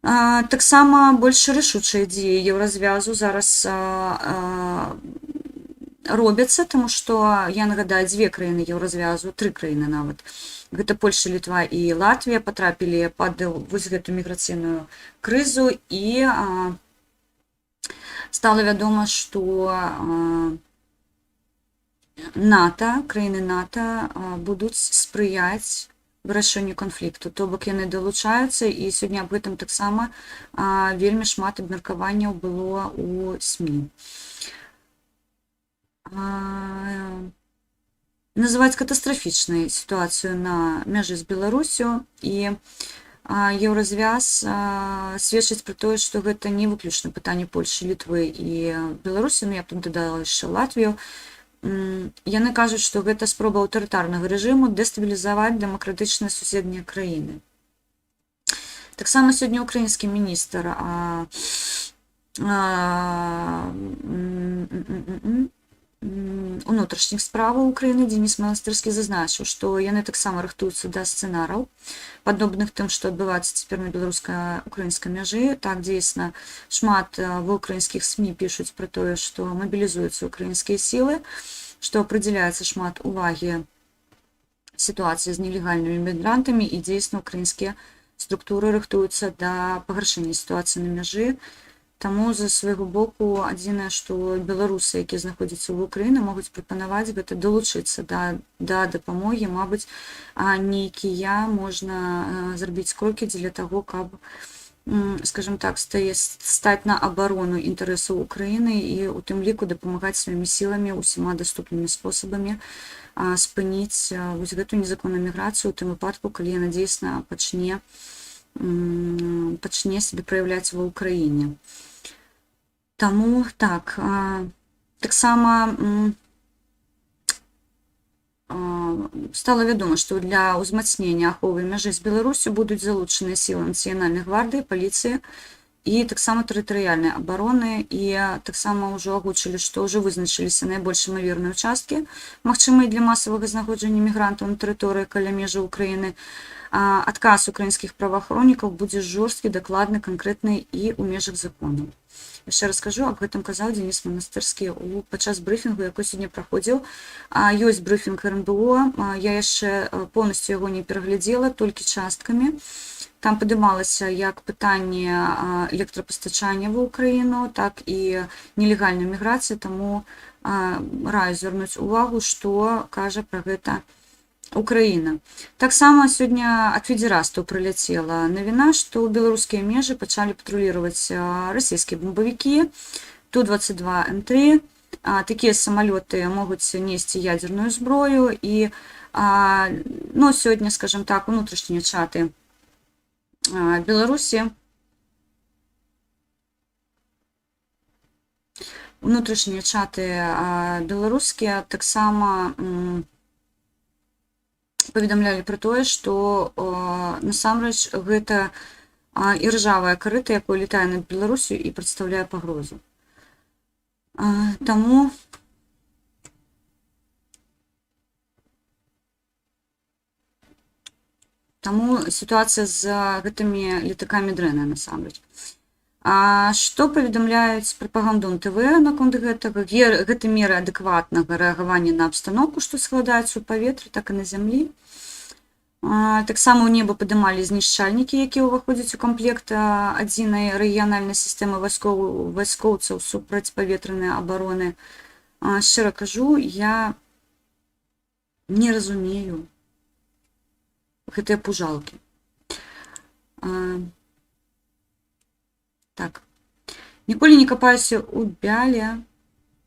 Таксама больш рашучыя дзеі Еўразвязу зараз робяцца, таму што, я нагадаю, дзве краіны Еўразвязу, тры краіны нават. Гэта Польша, Літва і Латвія патрапілі пад вось гэту міграцыйную крызу, і стала вядома, што НАТО, краіны НАТО будуць спрыяць вырашэнню канфлікту. То бок яны далучаюцца, і сёння аб гэтым таксама вельмі шмат абмеркаванняў было ў СМІ. Называць катастрафічнай сітуацыю на мяжы з Беларусю, і Еўразвяз сведчыць пра тое, што гэта не выключна пытанне Польшы, Літвы і Беларусі, ну, я б тут дадала яшчэ Латвію. Яны кажуць, што гэта спроба аўтарытарнага рэжыму дэстабілізаваць дэмакратычныя суседнія краіны. Таксама сёння украінскі міністр унутрашніх справаў Украіны Дзеніс Манастырскі зазначыў, што яны таксама рыхтуюцца да сцэнараў, падобных тым, што адбываецца цяпер на беларуска-украінскай мяжы. Так, дзейсна, шмат ва украінскіх СМІ пішуць пра тое, што мабілізуюцца украінскія сілы, што прыдзяляецца шмат увагі сітуацыі з нелегальнымі мігрантамі, і дзейсна украінскія структуры рыхтуюцца да пагаршэння сітуацыі на мяжы. Таму з свайго боку адзінае, што беларусы, якія знаходзяцца ў Украіны, могуць прапанаваць, гэта далучыцца да дапамогі, мабыць, нейкія можна зрабіць крокі дзеля таго, каб, скажем так, стаць на абарону інтарэсаў Украіны і у тым ліку дапамагаць сваімі сіламі усіма даступнымі спосабамі спыніць вось гэту незаконную міграцыю ў тым выпадку, калі яна дзейсна пачне сябе праяўляць ва ўкраіне. Таму так, таксама стала вядома, што для ўзмацнення аховы мяжы з Беларусю будуць залучаныя сілы Нацыянальнай гвардыі, паліцыі і таксама тэрытарыяльнай абароны, і таксама ўжо агучылі, што ўжо вызначыліся найбольш імаверныя участкі, магчымыя для масавага знаходжання мігрантаў на тэрыторыі каля межаў Украіны. Адказ украінскіх праваахоўнікаў будзе жорсткі, дакладны, канкрэтны і ў межах закону. Яшчэ раз кажу, аб гэтым казаў Дзеніс Манастырскі падчас брыфінгу, які сёння праходзіў. Ёсць брыфінг РНБО, я яшчэ поўнасцю яго не пераглядзела, толькі часткамі. Там падымалася як пытанне электрапастачання ва Украіну, так і нелегальную міграцыю, таму раю звярнуць увагу, што кажа пра гэта Украіна. Таксама сёння ад федэрастаў прыляцела навіна, што беларускія межы пачалі патруліраваць расійскія бомбавікі Ту-22 М3. Такія самалёты могуць несці ядзерную зброю, і ну, сёння, скажем так, унутрашнія чаты Беларусі, унутрашнія чаты беларускія таксама паведамлялі пра тое, што насамрэч гэта іржавая карыта, якая летае над Беларусю і прадстаўляе пагрозу. Таму сітуацыя з гэтымі летакамі дрэнная насамрэч. А што паведамляюць прапагандон ТВ наконт гэтага? Гэта меры адэкватнага рэагавання на абстаноўку, што складаецца ў паветры, так і на зямлі. Таксама ў неба падымалі знішчальнікі, якія ўваходзяць у камплект адзінай рэгіянальнай сістэмы вайскоўцаў супрацьпаветранай абароны. Шчыра кажу, я Не разумею гэтыя пужалкі. Так. Ніколі не капаюся ў бяле,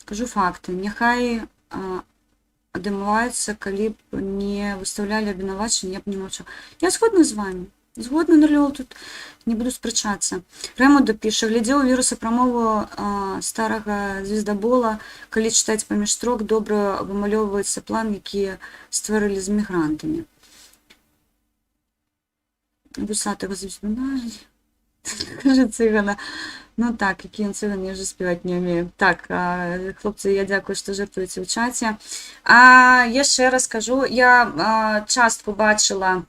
кажу факты. Няхай адымаюцца, калі б не выстаўлялі абвінавачанні, я б не маўчаў. Я згодна з вами. Згодна, нулёў, тут не буду спрачацца. Рэмуда піша: глядзеў у Віруса прамову старага звездабола, калі чытаць паміж строк, добра вымалёўваецца план, які стварылі з мігрантамі. Вусатага звездуна. Кажа цыгана. Ну так, які ён цыган, я ўжо спяваць не ўмею. Так, хлопцы, я дзякую, што жартуеце ў чаце. А яшчэ раз кажу, я частку бачыла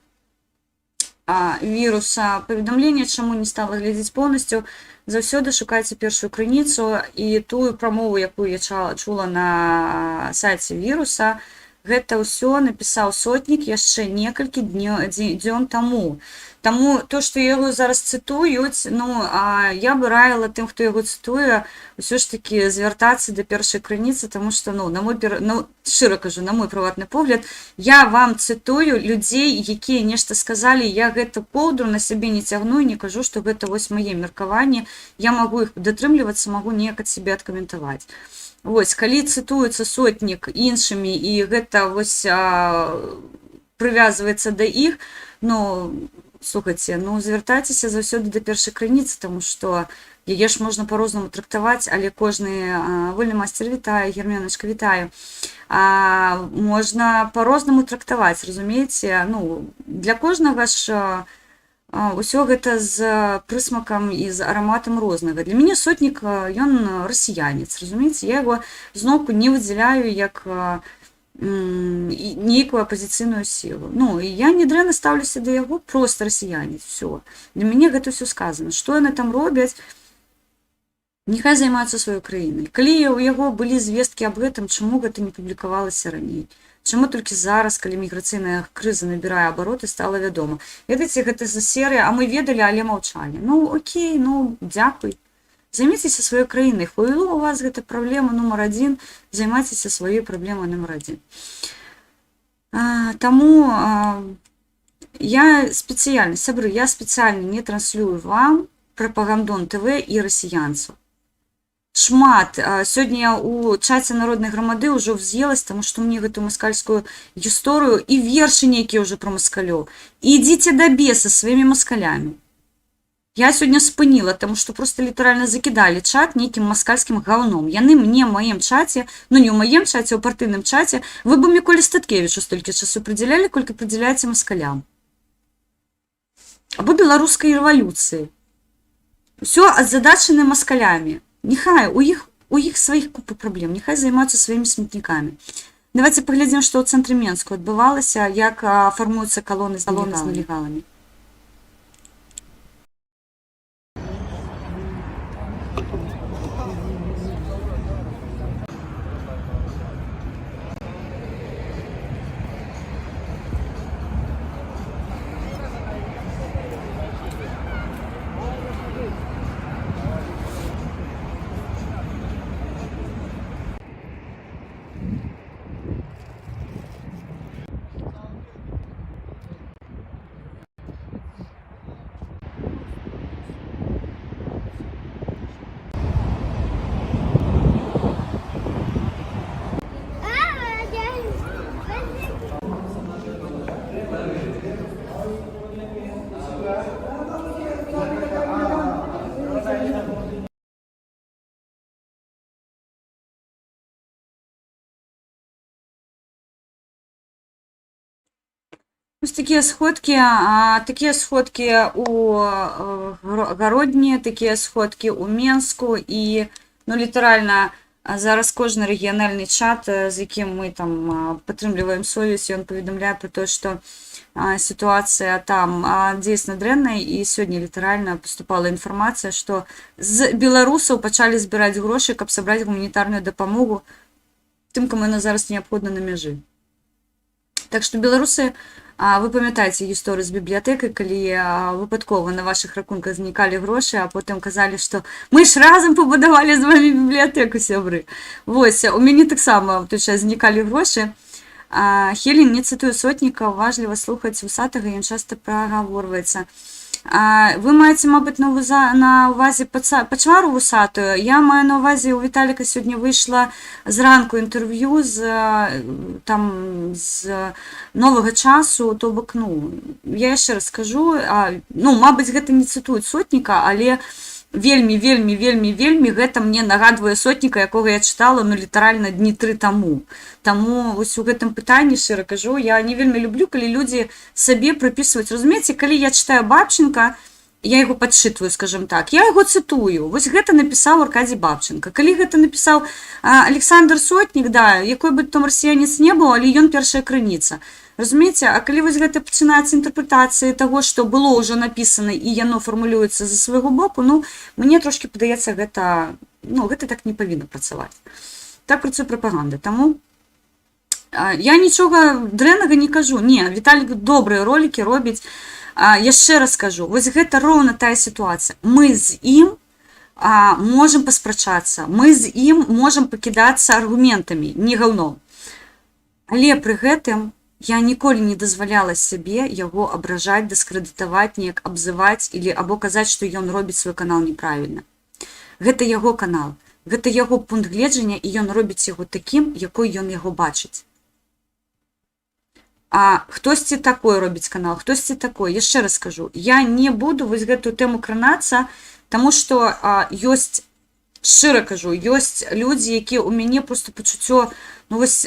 Віруса паведамлення, чаму не стала глядзець поўнасцю. Заўсёды шукайце першую крыніцу, і тую прамову, якую я чула на сайце Віруса, гэта ўсё напісаў Сотнік яшчэ некалькі дзён таму. Таму то, што яго зараз цытуюць, ну, я бы раіла тым, хто яго цытуе, ўсё ж такі звяртацца да першай крыніцы, таму што, ну, ну, шчыра кажу, на мой прыватны погляд, я вам цытую людзей, якія нешта сказалі, я гэту коўдру на сябе не цягну і не кажу, што гэта вось мае меркаванні, я магу іх датрымлівацца, магу неяк ад сябе адкаментаваць. Вось, калі цытуецца Сотнік іншымі і гэта вось прывязваецца да іх, ну, слухайце, ну, звяртайцеся заўсёды да першай крыніцы, таму што яе ж можна по-рознаму трактаваць, але кожны вольны мастер, вітаю, Гермёначка, вітаю. Можна по-рознаму трактаваць, разумееце, ну, для кожнага ж ўсё гэта з прысмакам і з араматам рознага. Для мяне Сотнік, ён расіянец, разумееце, я яго зноўку не выдзяляю як нейкую апазіцыйную сілу. Ну, і я не дрэнна стаўлюся да яго, просто расіянец, всё. Для мяне гэта ўсё сказана. Што яны там робяць? Няхай займаюцца сваёй краінай. Калі ў яго былі звесткі аб гэтым, чаму гэта не публікавалася раней? Чаму толькі зараз, калі міграцыйная крыза набірае абароты, стала вядома? Ведаеце, гэта за серыя, а мы ведалі, але маўчалі. Ну, окей, ну, дзякуй. Займіцеся сваёй краінай. Хуйло у вас гэта праблема нумар адзін, займайцеся сваёй праблемай нумар адзін. Таму я спецыяльна, сябры, я спецыяльна не транслюю вам прапагандон ТВ і расіянцаў. Шмат. Сёння я у чаце Народнай грамады ўжо вз'елась, таму што мне гэтую маскальскую гісторыю і вершы нейкія ўжо пра маскалёў. Ідзіце да беса сваімі маскалямі. Я сёння спыніла, таму што просто літаральна закідалі чат нейкім маскальскім гаўном. Яны мне ў маім чаце, ну не ў маім чаце, а ў партыйным чаце, вы бы Міколе Статкевічу столькі часу прыдзялялі, колькі прыдзяляеце маскалям. Або беларускай рэвалюцыі. Усё адзадачаны маскалямі. Няхай, у іх сваіх купа праблем, няхай займаюцца сваімі сметнікамі. Давайте паглядзім, што ў цэнтры Менску адбывалася, як фармуюцца калоны з нелегаламі. Вось такія сходкі, такія сходкі у Гародні, такія сходкі ў Менску і, ну, літаральна зараз кожны рэгіянальны чат, з якім мы там падтрымліваем сувязь, ён паведамляе пра тое, што сітуацыя там дзейсна дрэнная, і сёння літаральна паступала інфармацыя, што з беларусаў пачалі збіраць грошы, каб сабраць гуманітарную дапамогу тым, каму яна зараз неабходна на мяжы. Так што, беларусы, вы памятаеце гісторыю з бібліятэкай, калі выпадкова на вашых рахунках знікалі грошы, а потым казалі, што мы ж разам пабудавалі з вамі бібліятэку, сябры. Вось, у мяне таксама ў той час знікалі грошы. Хелен не цытую Сотніка, уважліва слухаць Вусатага, ён часта прагаворваецца. Вы маеце, мабыць, на ўвазе пачвару вусатую. Я маю на ўвазе, у Віталіка сёння выйшла зранку інтэрв'ю там, з Новага часу, то бок, ну, я яшчэ раз скажу, ну, мабыць, гэта не цытуюць Сотніка, але вельмі, вельмі, вельмі, вельмі гэта мне нагадвае Сотніка, якога я чытала, ну, літаральна дні тры таму. Таму вось у гэтым пытанні, шчыра кажу, я не вельмі люблю, калі людзі сабе прыпісваюць. Разумееце, калі я чытаю Бабченко, я яго падчытваю, скажем так, я яго цытую. Вось гэта напісаў Аркадзій Бабченко. Калі гэта напісаў Александр Сотнік, да, якой бы там расіянец не быў, але ён першая крыніца. Разумееце, а калі вось гэта пачынаецца інтэрпрэтацыі таго, што было ўжо напісана, і яно фармулюецца за свайго боку, ну, мне трошкі падаецца гэта, ну, гэта так не павінна працаваць. Так працуе прапаганда. Таму я нічога дрэннага не кажу. Не, Віталік добрыя ролікі робіць. Яшчэ раз скажу, вось гэта роўна тая сітуацыя. Мы з ім можам паспрачацца, мы з ім можам пакідацца аргументамі, не гаўном. Але пры гэтым я ніколі не дазваляла сябе яго абражаць, дыскрэдытаваць, неяк абзываць или або казаць, што ён робіць свой канал неправільна. Гэта яго канал, гэта яго пункт гледжання, і ён робіць яго такім, якой ён яго бачыць. А хтосьці такой робіць канал, хтосьці такой. Яшчэ раз скажу, я не буду вось гэтую тэму кранацца, таму што ёсць, шчыра кажу, ёсць людзі, якія ў мяне просто пачуццё, ну вось,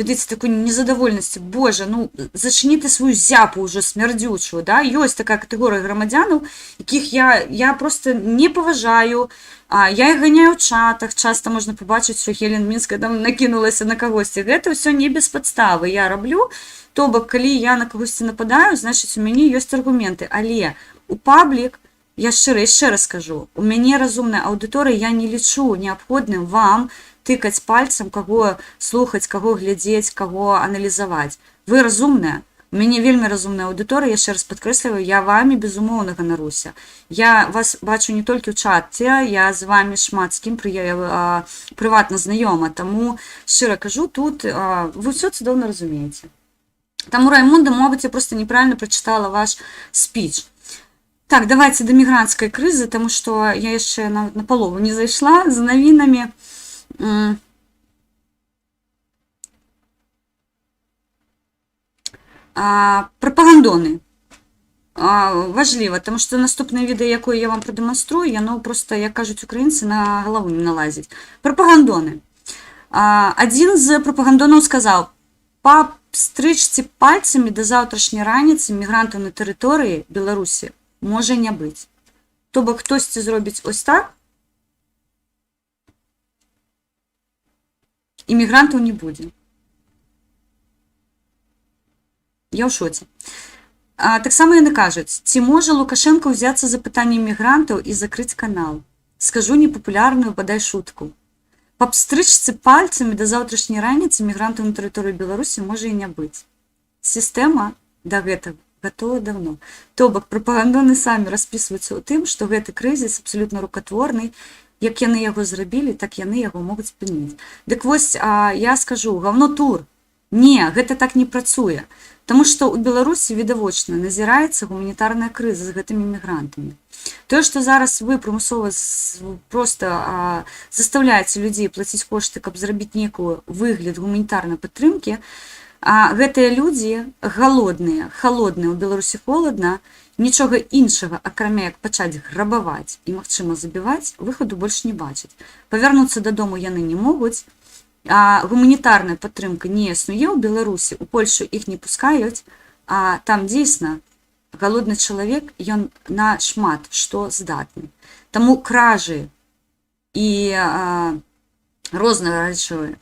ведаеце, такой незадаволенасці. Боже, ну зачыні ты сваю зяпу ўжо смярдзючую, да? Ёсць такая катэгорыя грамадзянаў, якіх я просто не паважаю, я іх ганяю ў чатах, часта можна пабачыць, што Хелен Мінская там накінулася на кагосьці. Гэта ўсё не без падставы я раблю, то бок, калі я на кагосьці нападаю, значыць, у мяне ёсць аргументы, але у паблік, я шчыра яшчэ раз скажу, у мяне разумная аўдыторыя, я не лічу неабходным вам тыкаць пальцам, каго слухаць, каго глядзець, каго аналізаваць. Вы разумная. У мяне вельмі разумная аўдыторыя, яшчэ раз падкрэсліваю, я вамі безумоўна ганаруся. Я вас бачу не толькі ў чаце, я з вамі шмат з кім прыватна знаёма, таму шчыра кажу, тут вы ўсё цудоўна разумееце. Таму, Раймонда, мабыць, я просто неправильно прочитала ваш спіч. Так, давайте да мігранцкай крызы, таму што я яшчэ нават на палову не зайшла з навінамі. Прапагандоны. Важліва, таму што наступнае відэа, якое я вам прадэманструю, яно просто, як кажуць украінцы, на галаву не налазіць. Прапагандоны. Адзін з прапагандонаў сказаў: па пстрычцы пальцамі да заўтрашняй раніцы мігрантаў на тэрыторыі Беларусі можа не быць. То бок хтосьці зробіць ось так, і мігрантаў не будзе. Я ў шоце. Таксама яны кажуць, ці можа Лукашенко ўзяцца за пытанне мігрантаў і закрыць канал. Скажу непапулярную, бадай, шутку. Па пстрычцы пальцамі да заўтрашняй раніцы мігрантаў на тэрыторыі Беларусі можа і не быць. Сістэма да гэтага гатова даўно. То бок прапагандоны самі распісваюцца ў тым, што гэты крызіс абсалютна рукатворны, як яны яго зрабілі, так яны яго могуць спыніць. Дык вось, я скажу, гаўно тур. Не, гэта так не працуе. Таму што ў Беларусі відавочна назіраецца гуманітарная крыза з гэтымі мігрантамі. Тое, што зараз вы прымусова просто застаўляеце людзей плаціць кошты, каб зрабіць некую выгляд гуманітарнай падтрымкі, гэтыя людзі галодныя, халодныя, у Беларусі холадна, нічога іншага, акрамя як пачаць грабаваць і, магчыма, забіваць, выхаду больш не бачаць. Павярнуцца дадому яны не могуць, гуманітарная падтрымка не існуе ў Беларусі, у Польшу іх не пускаюць, а там дзейсна галодны чалавек, ён на шмат што здатны. Таму кражы і розныя рэчы,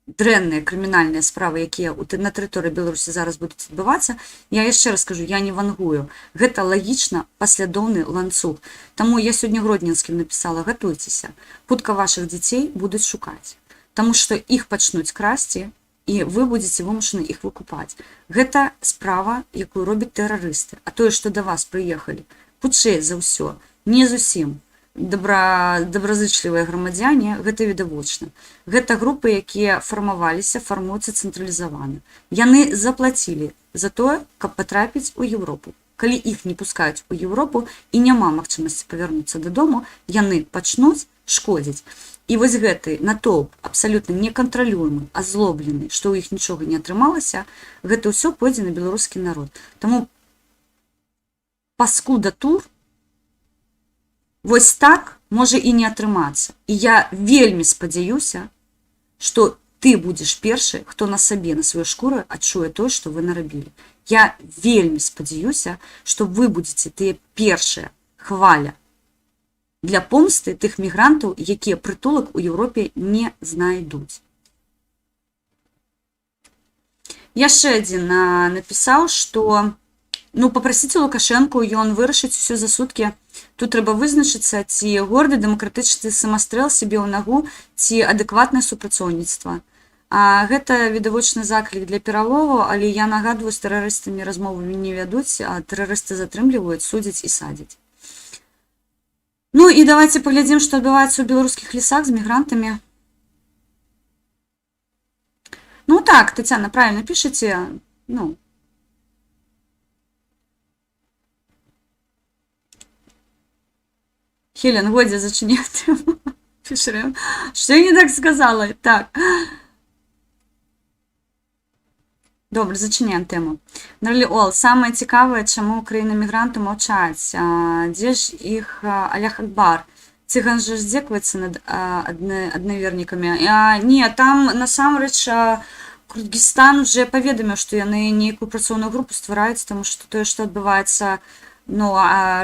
дрэнныя крымінальныя справы, якія на тэрыторыі Беларусі зараз будуць адбывацца, я яшчэ раз скажу, я не вангую. Гэта лагічна паслядоўны ланцуг. Таму я сёння гродненскім напісала: гатуйцеся, хутка вашых дзяцей будуць шукаць. Таму што іх пачнуць красці, і вы будзеце вымушаны іх выкупаць. Гэта справа, якую робяць тэрарысты. А тое, што да вас прыехалі, хутчэй за ўсё, не зусім добразычлівыя грамадзяне, гэта відавочна. Гэта групы, якія фармаваліся, фармуюцца цэнтралізавана. Яны заплацілі за тое, каб патрапіць у Еўропу. Калі іх не пускаюць у Еўропу і няма магчымасці павярнуцца дадому, яны пачнуць шкодзіць. І вось гэты натоўп абсалютна некантралюемы, азлоблены, што ў іх нічога не атрымалася, гэта ўсё пойдзе на беларускі народ. Таму, паскуда тур, вось так можа і не атрымацца. І я вельмі спадзяюся, што ты будзеш першы, хто на сабе, на сваёй шкуры адчуе тое, што вы нарабілі. Я вельмі спадзяюся, што вы будзеце тыя першая хваля для помсты тых мігрантаў, якія прытулак у Еўропе не знайдуць. Яшчэ адзін напісаў, што, ну, папрасіце Лукашэнку, ён вырашыць усё за суткі. Тут трэба вызначыцца, ці горды дэмакратычны самастрэл сябе ў нагу, ці адэкватнае супрацоўніцтва. А гэта відавочны заклік для пералову, але я нагадваю, з тэрарыстамі размовы не вядуць, а тэрарысты затрымліваюць, судзяць і садзяць. Ну і давайте паглядзім, што адбываецца ў беларускіх лесах з мігрантамі. Ну так, Татьяна, правильно пишете. Ну, Хелен, годзе зачыняць тэму. Піша. Что я не так сказала? Так. Добра, зачыняем тэму. Нарлі Ол, самае цікавае, чаму краіны мігранты маўчаць? Дзе ж іх Аллах Акбар? Цыган жа здзекваецца над аднавернікамі. Не, там насамрэч Курдыстан уже паведаміў, што яны нейкую працоўную групу ствараюць, таму што тое, што адбываецца, ну,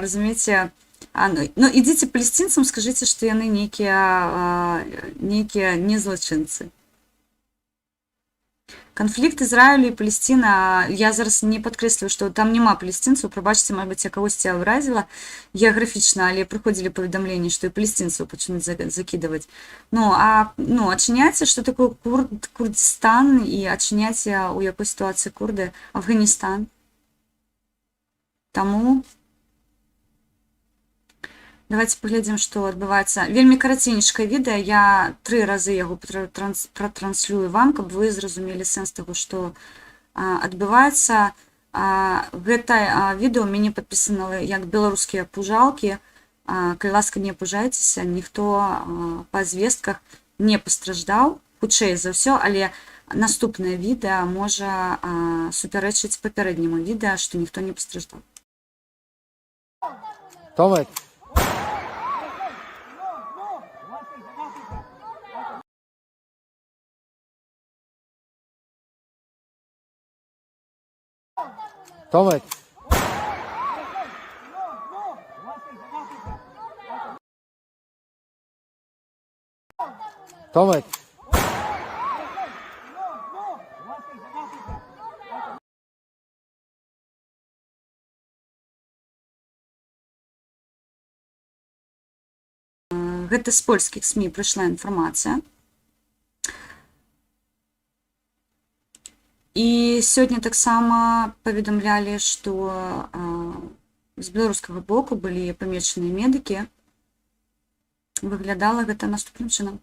разумееце, ну, ідзіце палесцінцам, скажыце, што яны нейкія не злачынцы. Канфлікт Ізраілю і Палесціна, я зараз не падкрэсліваю, што там няма палесцінцаў, прабачце, мабыць, я кагосьці абразіла геаграфічна, але прыходзілі паведамленні, што і палесцінцаў пачнуць закідваць. Ну, адчыняйце, што такое Курдыстан, і адчыняйце, у якой сітуацыі курды, Афганістан. Таму давайте паглядзім, што адбываецца. Вельмі караценечкае відэа, я тры разы яго пратранслюю вам, каб вы зразумелі сэнс таго, што адбываецца. Гэта відэо ў мяне падпісана як беларускія пужалкі. Калі ласка, не пужайцеся, ніхто па звестках не пастраждаў, хутчэй за ўсё, але наступнае відэа можа супярэчыць папярэдняму відэа, што ніхто не пастраждаў. Tomek. Tomek. Tomek. Гэта з польскіх СМІ прыйшла інфармацыя. І сёння таксама паведамлялі, што з беларускага боку былі памечаныя медыкі. Выглядала гэта наступным чынам.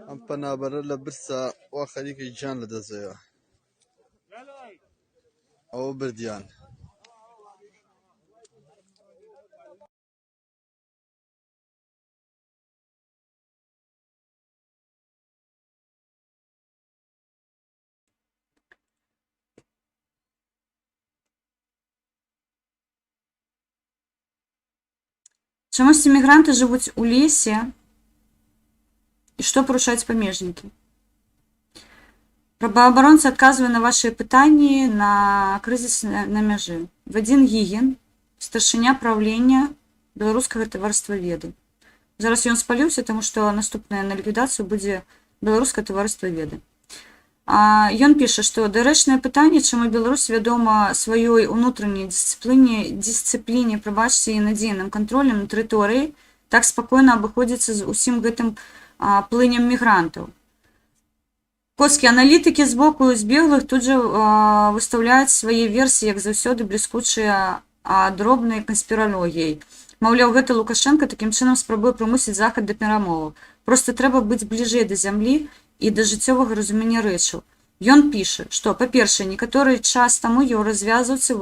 ئەم پەنابەرە لە برسا وا خەریکە گیان لەدەستەیە ئەوە بردیان. Чамусьці мігранты жывуць у лесе, і што парушаюць памежнікі. Праваабаронца адказвае на вашыя пытанні на крызіс на мяжы. Вадзім Гігін, старшыня праўлення Беларускага таварыства веды. Зараз ён спаліўся, таму што наступнае на ліквідацыю будзе Беларускае таварыства веды. Ён піша, што дарэчнае пытанне, чаму Беларусь вядома сваёй унутранняй дысцыпліне, прабачце, і надзейным кантролем на тэрыторыі, так спакойна абыходзіцца з усім гэтым плынем мігрантаў. Коскі аналітыкі з боку збеглых тут жа выстаўляюць свае версіі, як заўсёды бліскучыя, дробнай канспіралогіяй. Маўляў, гэта Лукашэнка такім чынам спрабуе прымусіць Захад да перамоваў. Проста трэба быць бліжэй да зямлі і да жыццёвага разумення рэчаў. Ён піша, што, па-першае, некаторы час таму еўразвязаўцы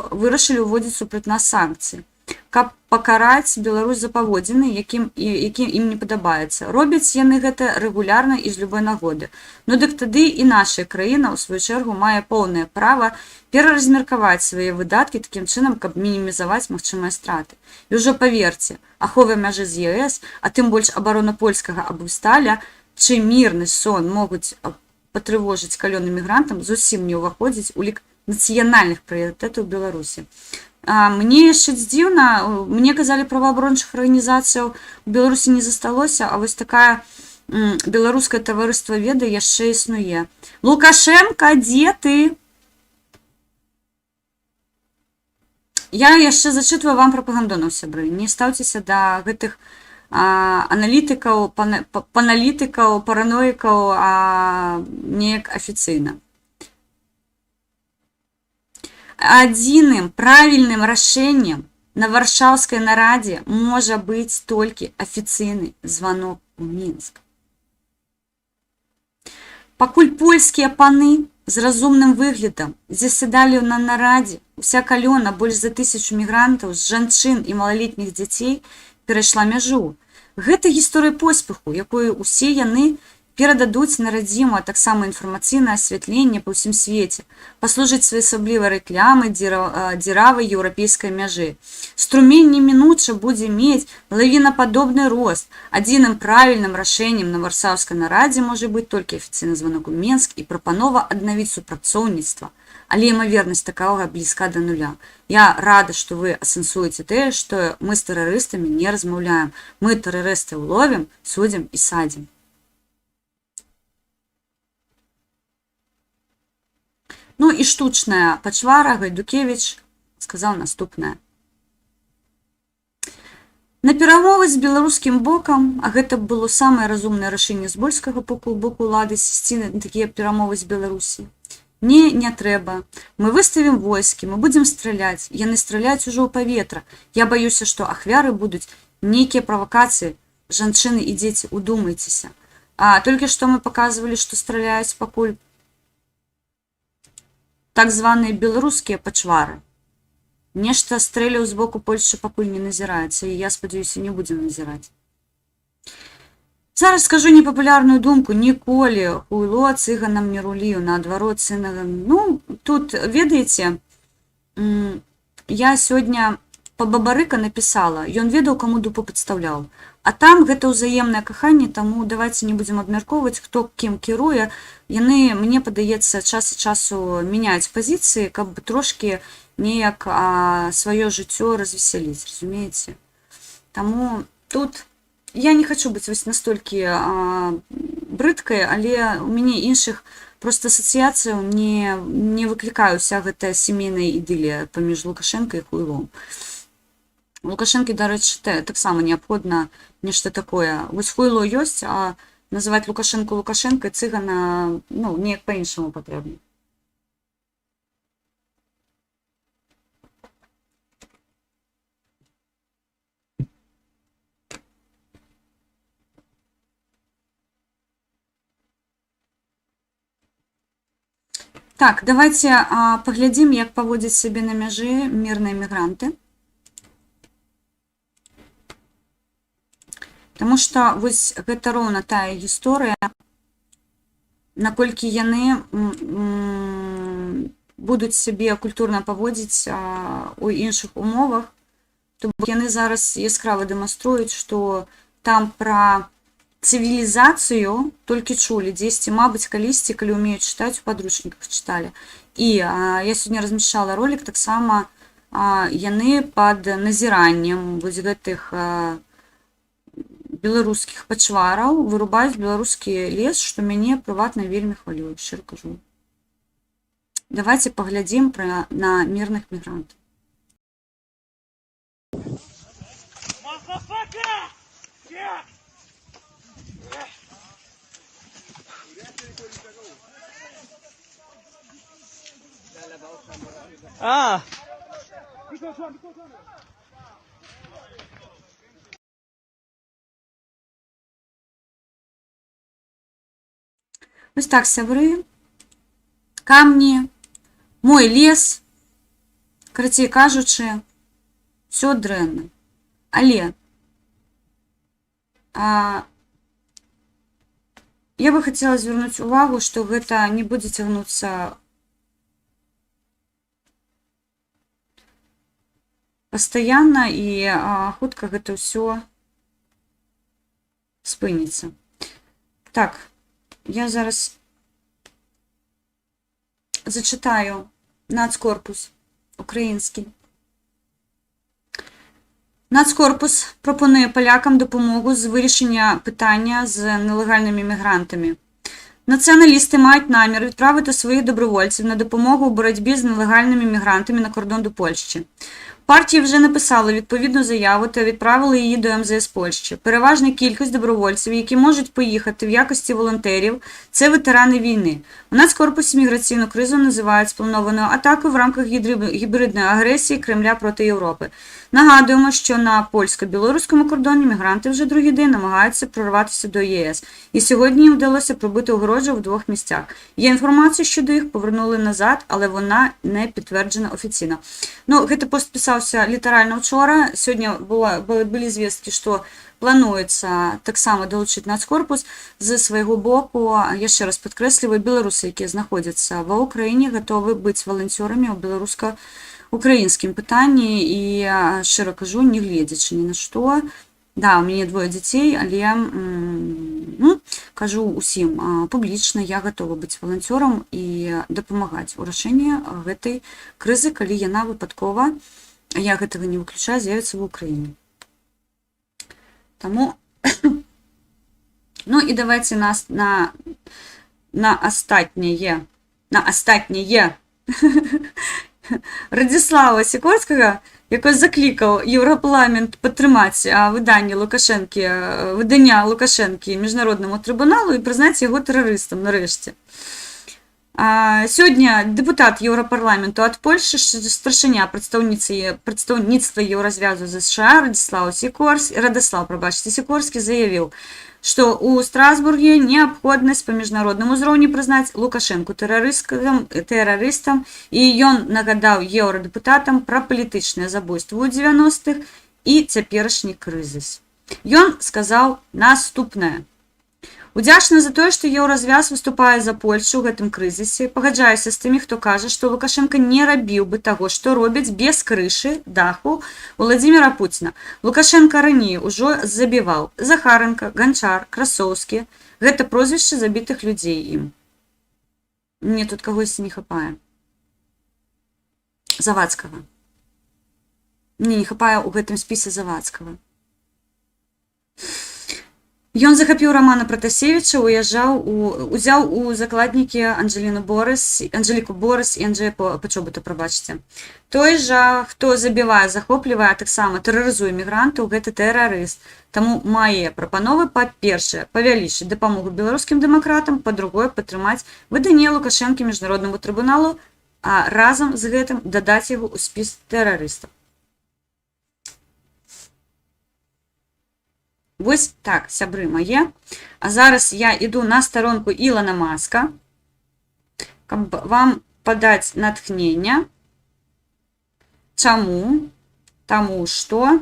вырашылі ўводзіць супраць нас санкцыі, каб пакараць Беларусь за паводзіны, якім ім не падабаецца. Робяць яны гэта рэгулярна і з любой нагоды. Ну дык тады і наша краіна, ў сваю чэргу, мае поўнае права пераразмеркаваць свае выдаткі такім чынам, каб мінімізаваць магчымыя страты. І ўжо паверце, ахова мяжы з ЕС, а тым больш абарона польскага Абусталя, чый мірны сон могуць патрывожыць калёны мігрантам, зусім не ўваходзіць у лік нацыянальных прыярытэтаў Беларусі. Мне яшчэ дзіўна, мне казалі, праваабарончых арганізацыяў у Беларусі не засталося, а вось такая беларускае таварыства веды яшчэ існуе. Лукашенко, дзе ты? Я яшчэ зачытваю вам прапагандонаў, сябры. Не стаўцеся да гэтых аналітыкаў, паналітыкаў, параноікаў неяк афіцыйна. Адзіным правільным рашэннем на варшаўскай нарадзе можа быць толькі афіцыйны званок у Мінск. Пакуль польскія паны з разумным выглядам засядалі на нарадзе, уся калёна больш за 1000 мігрантаў з жанчын і малалетніх дзяцей перайшла мяжу. Гэта гісторыя поспеху, якую усе яны перададуць на радзіму, а таксама інфармацыйнае асвятленне па ўсім свеце, паслужыць своеасаблівай рэклямы дзіравай еўрапейскай мяжы. Струмень немінуча будзе мець лавінападобны рост. Адзіным правільным рашэннем на варшаўскай нарадзе можа быць толькі афіцыйны званок у Менск і прапанова аднавіць супрацоўніцтва. Але імавернасць такога блізка да нуля. Я рада, што вы асэнсуеце тое, што мы з тэрарыстамі не размаўляем. Мы тэрарыстаў ловім, судзім і садзім. Ну і штучная пачвара Гайдукевіч сказаў наступнае. На перамовы з беларускім бокам, а гэта было самае разумнае рашэнне з польскага боку, боку улады сысці на такія перамовы з Беларусі. Не, не трэба. Мы выставім войскі, мы будзем страляць. Яны страляюць ужо ў паветра. Я баюся, што ахвяры будуць нейкія правакацыі, жанчыны і дзеці, удумайцеся. А толькі што мы паказвалі, што страляюць пакуль так званыя беларускія пачвары. Нешта стрэляў з боку Польшчы пакуль не назіраецца, і я спадзяюся, не будзем назіраць. Зараз скажу непапулярную думку: ніколі хуйло цыганам не руліў, наадварот цыганам. Ну, тут, ведаеце, я сёння па Бабарыка напісала, ён ведаў, каму дупу падстаўляў. А там гэта ўзаемнае каханне, таму давайте не будзем абмяркоўваць, хто кім кіруе. Яны, мне падаецца, час ад часу мяняюць пазіцыі, каб трошкі неяк сваё жыццё развесяліць, разумееце? Таму тут я не хачу быць вось настолькі брыдкай, але у мяне іншых проста асацыяцыяў не выклікае ўся гэтая сямейная ідылія паміж Лукашэнка і Хуйлом. Лукашэнкі, дарэчы, таксама неабходна нешта такое. Вось хуйло ёсць, а называць Лукашэнку Лукашэнкай, цыгана, ну, неяк па-іншаму патрэбна. Так, давайте паглядзім, як паводзяць сябе на мяжы мірныя мігранты. Таму што вось гэта роўна тая гісторыя, наколькі яны будуць сябе культурна паводзіць у іншых умовах, то бок яны зараз яскрава дэманструюць, што там пра цывілізацыю толькі чулі дзесьці, мабыць, калісьці, калі ўмеюць чытаць, у падручніках чыталі. І я сёння размяшчала ролик таксама, яны пад назіраннем вось гэтых беларускіх пачвараў вырубаюць беларускі лес, што мяне прыватна вельмі хвалюе, шчыра кажу. Давайте паглядзім на мірных мігрантаў. Motherfucker! Yeah! A! Вось так, сябры. Камни, мой лес, карацей кажучы, усё дрэнна. Але я бы хацела звярнуць увагу, што гэта не будзе цягнуцца пастаянна і хутка гэта ўсё спыніцца. Так, я зараз зачытаю Нацкорпус украінскі. Нацкорпус прапануе палякам дапамогу з вырашэння пытання з нелегальнымі мігрантамі. Нацыяналісты маюць намер адправіць сваіх добравольцаў на дапамогу ў барацьбе з нелегальнымі мігрантамі на кардон да Польшчы. Партія ўжо напісала адпаведную заяву та адправіла яе да МЗС Польшчы. Пераважная кількасць добравольцаў, якія можуць паехаць у якасці валанцёраў, гэта ветэраны вайны. У Нацкорпусе міграцыйную крызу называюць спланаванай атакай у рамках гібрыднай агрэсіі Крамля проти Еўропы. Нагадваем, што на польска-беларускім кардоне мігранты ўжо другі дзень намагаюцца прарвацца да ЕС. І сёння ім удалося прабіць агароджу ў двух месцах. Ёсць інфармацыя, што іх павярнулі назад, але яна не пацверджана афіцыйна. Ну, гэты пост пісаўся літаральна учора. Сёння былі звесткі, што плануецца таксама далучыць Нацкорпус. З свайго боку, яшчэ раз падкрэсліваю, беларусы, якія знаходзяцца ва Украіне, гатовы быць валанцёрамі ў беларуска-украінскім пытанні і, шчыра кажу, не гледзячы ні на што. Да, у мяне двое дзяцей, але ну, кажу усім публічна, я гатова быць валанцёрам і дапамагаць у рашэнні гэтай крызы, калі яна выпадкова, я гэтага не выключаю, з'явіцца ва Украіне. Таму, ну і давайте нас на астатняе Радзіслава Сікорскага, які заклікаў Еўрапарламент падтрымаць выданне Лукашэнкі, выдання Лукашэнкі міжнароднаму трыбуналу і прызнаць яго тэрарыстам нарэшце. Сёння дэпутат Еўрапарламенту ад Польшчы, старшыня прадстаўніцтва Еўразвязу ЗША Радзіслаў Сікорс, Радаслаў, прабачце, Сікорскі заявіў, што ў Страсбурге неабходнасць па міжнародным узроўні прызнаць Лукашэнку тэрарыстам, і ён нагадаў еўрадэпутатам пра палітычнае забойства ў 90-х і цяперашні крызіс. Ён сказаў наступнае. Удзячна за тое, што Еўразвяз выступае за Польшу ў гэтым крызісе. Пагаджаюся з тымі, хто кажа, што Лукашэнка не рабіў бы таго, што робіць, без крышы, даху Уладзіміра Пуціна. Лукашэнка раней ужо забіваў Захаранка, Ганчар, Красоўскі. Гэта прозвішчы забітых людзей ім. Мне тут кагосьці не хапае. Завадскага. Мне не хапае ў гэтым спісе Завадскага. Ён захапіў Рамана Пратасевіча, узяў у закладнікі Анджеліну Борыс, Анжеліку Борыс і Анджея Пачобута, прабачце. Той жа, хто забівае, захоплівае, а таксама тэрарызуе мігрантаў, гэта тэрарыст. Таму мае прапановы: па-першае, павялічыць дапамогу беларускім дэмакратам, па-другое, падтрымаць выданне Лукашэнкі міжнароднаму трыбуналу, а разам з гэтым дадаць яго ў спіс тэрарыстаў. Вось так, сябры мае. А зараз я іду на старонку Ілона Маска, каб вам падаць натхнення. Чаму? Таму што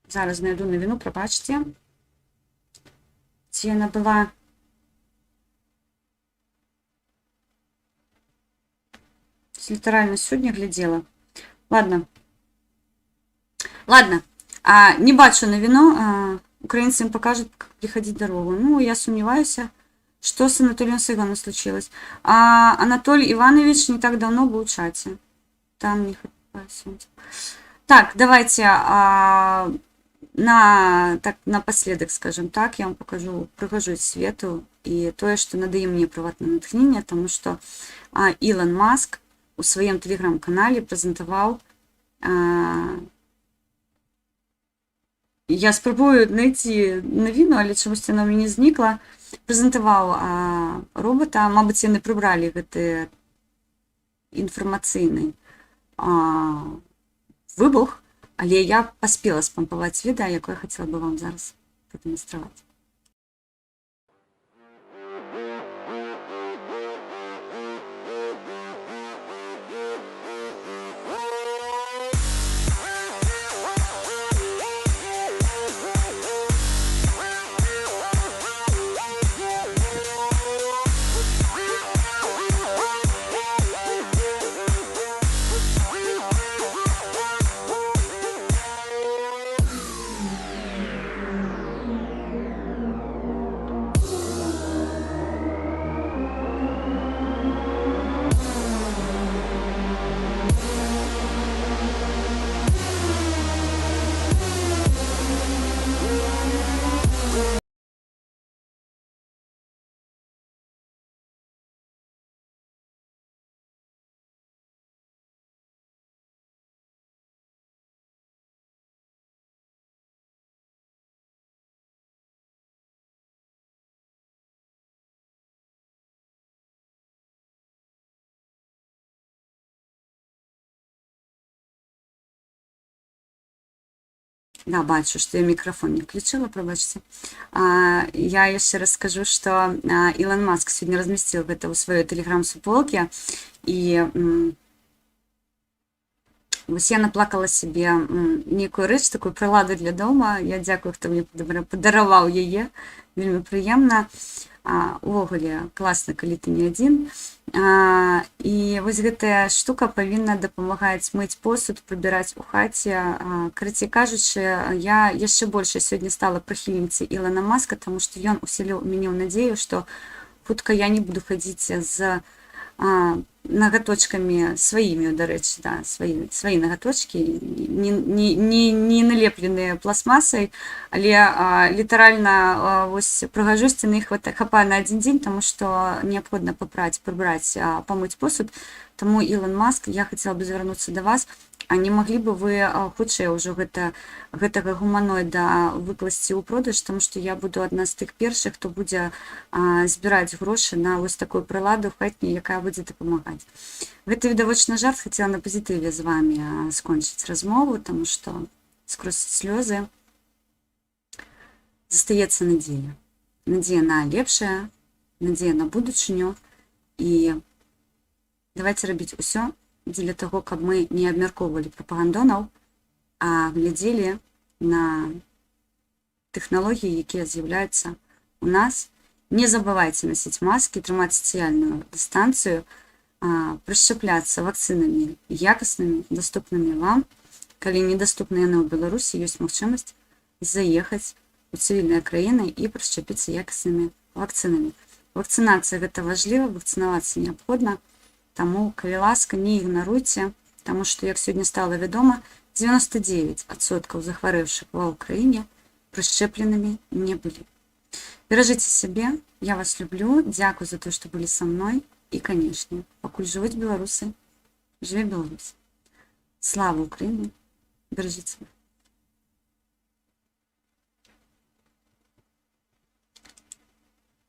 зараз знайду навіну, прабачце. Ці яна была? Літаральна сёння глядзела. Ладно. Ладно, не бачу навіну. Украинцы им покажут, как переходить дорогу. Ну, я сомневаюсь, что с Анатолием Сайганом случилось. А Анатолий Иванович не так давно был в чате. Там не хватает. Так, давайте так, напоследок, скажем так, я вам покажу прыгажосць свету і тое, што надае мне прыватнае натхненне, таму што Ілон Маск у сваім тэлеграм-канале прэзентаваў Я спрабую знайсці навіну, але чамусьці яна ў мяне знікла. Прэзентаваў робата. Мабыць, яны прыбралі гэты інфармацыйны выбух, але я паспела спампаваць відэа, якое хацела бы вам зараз прадэманстраваць. Да, бачу, што я мікрафон не включила, прабачце. Я яшчэ раз скажу, што Ілон Маск сёння размясціў гэта ў сваёй тэлеграм-суполке, і вось я наплакала сабе нейкую рэч, такую прыладу для дома. Я дзякую, хто мне падараваў яе. Вельмі прыемна. Увогуле класна, калі ты не адзін. І вось гэтая штука павінна дапамагаць мыць посуд, прыбіраць у хаце. Карацей кажучы, я яшчэ больш сёння стала прыхільніцай Ілона Маска, таму што ён усяліў мяне ў надзею, што хутка я не буду хадзіць з нагаточкамі сваімі, дарэчы, да, свае нагаточкі, не налепленыя пластмасай, але літаральна вось прыгажосці на іх хапае на адзін дзень, таму што неабходна папраць, прыбраць, памыць посуд. Таму, Ілон Маск, я хацела бы звярнуцца да вас. А не маглі бы вы хутчэй ўжо гэтага гуманоіда выкласці ў продаж, таму што я буду адна з тых першых, хто будзе збіраць грошы на вось такую прыладу хатнюю, якая будзе дапамагаць. Гэта відавочна жарт, хацела на пазітыве з вамі скончыць размову, таму што скрозь слёзы застаецца надзея. Надзея на лепшае, надзея на будучыню, і давайте рабіць усё дзеля таго, каб мы не абмяркоўвалі прапагандонаў, а глядзелі на тэхналогіі, якія з'яўляюцца у нас. Не забывайце насіць маскі, трымаць сацыяльную дыстанцыю, прышчапляцца вакцынамі якаснымі, даступнымі вам. Калі недаступныя яны ў Беларусі, ёсць магчымасць заехаць у цывільныя краіны і прышчапіцца якаснымі вакцынамі. Вакцынацыя гэта важліва, вакцынавацца неабходна. Таму, калі ласка, не ігнаруйце, таму што, як сёння стала вядома, 99% захварэўшых ва Ўкраіне прышчэпленымі не былі. Беражыце сябе, я вас люблю, дзякуй за то, што былі са мной, і, канешне, пакуль жывуць беларусы, жыве Беларусь. Слава Украіне, беражыце сябе.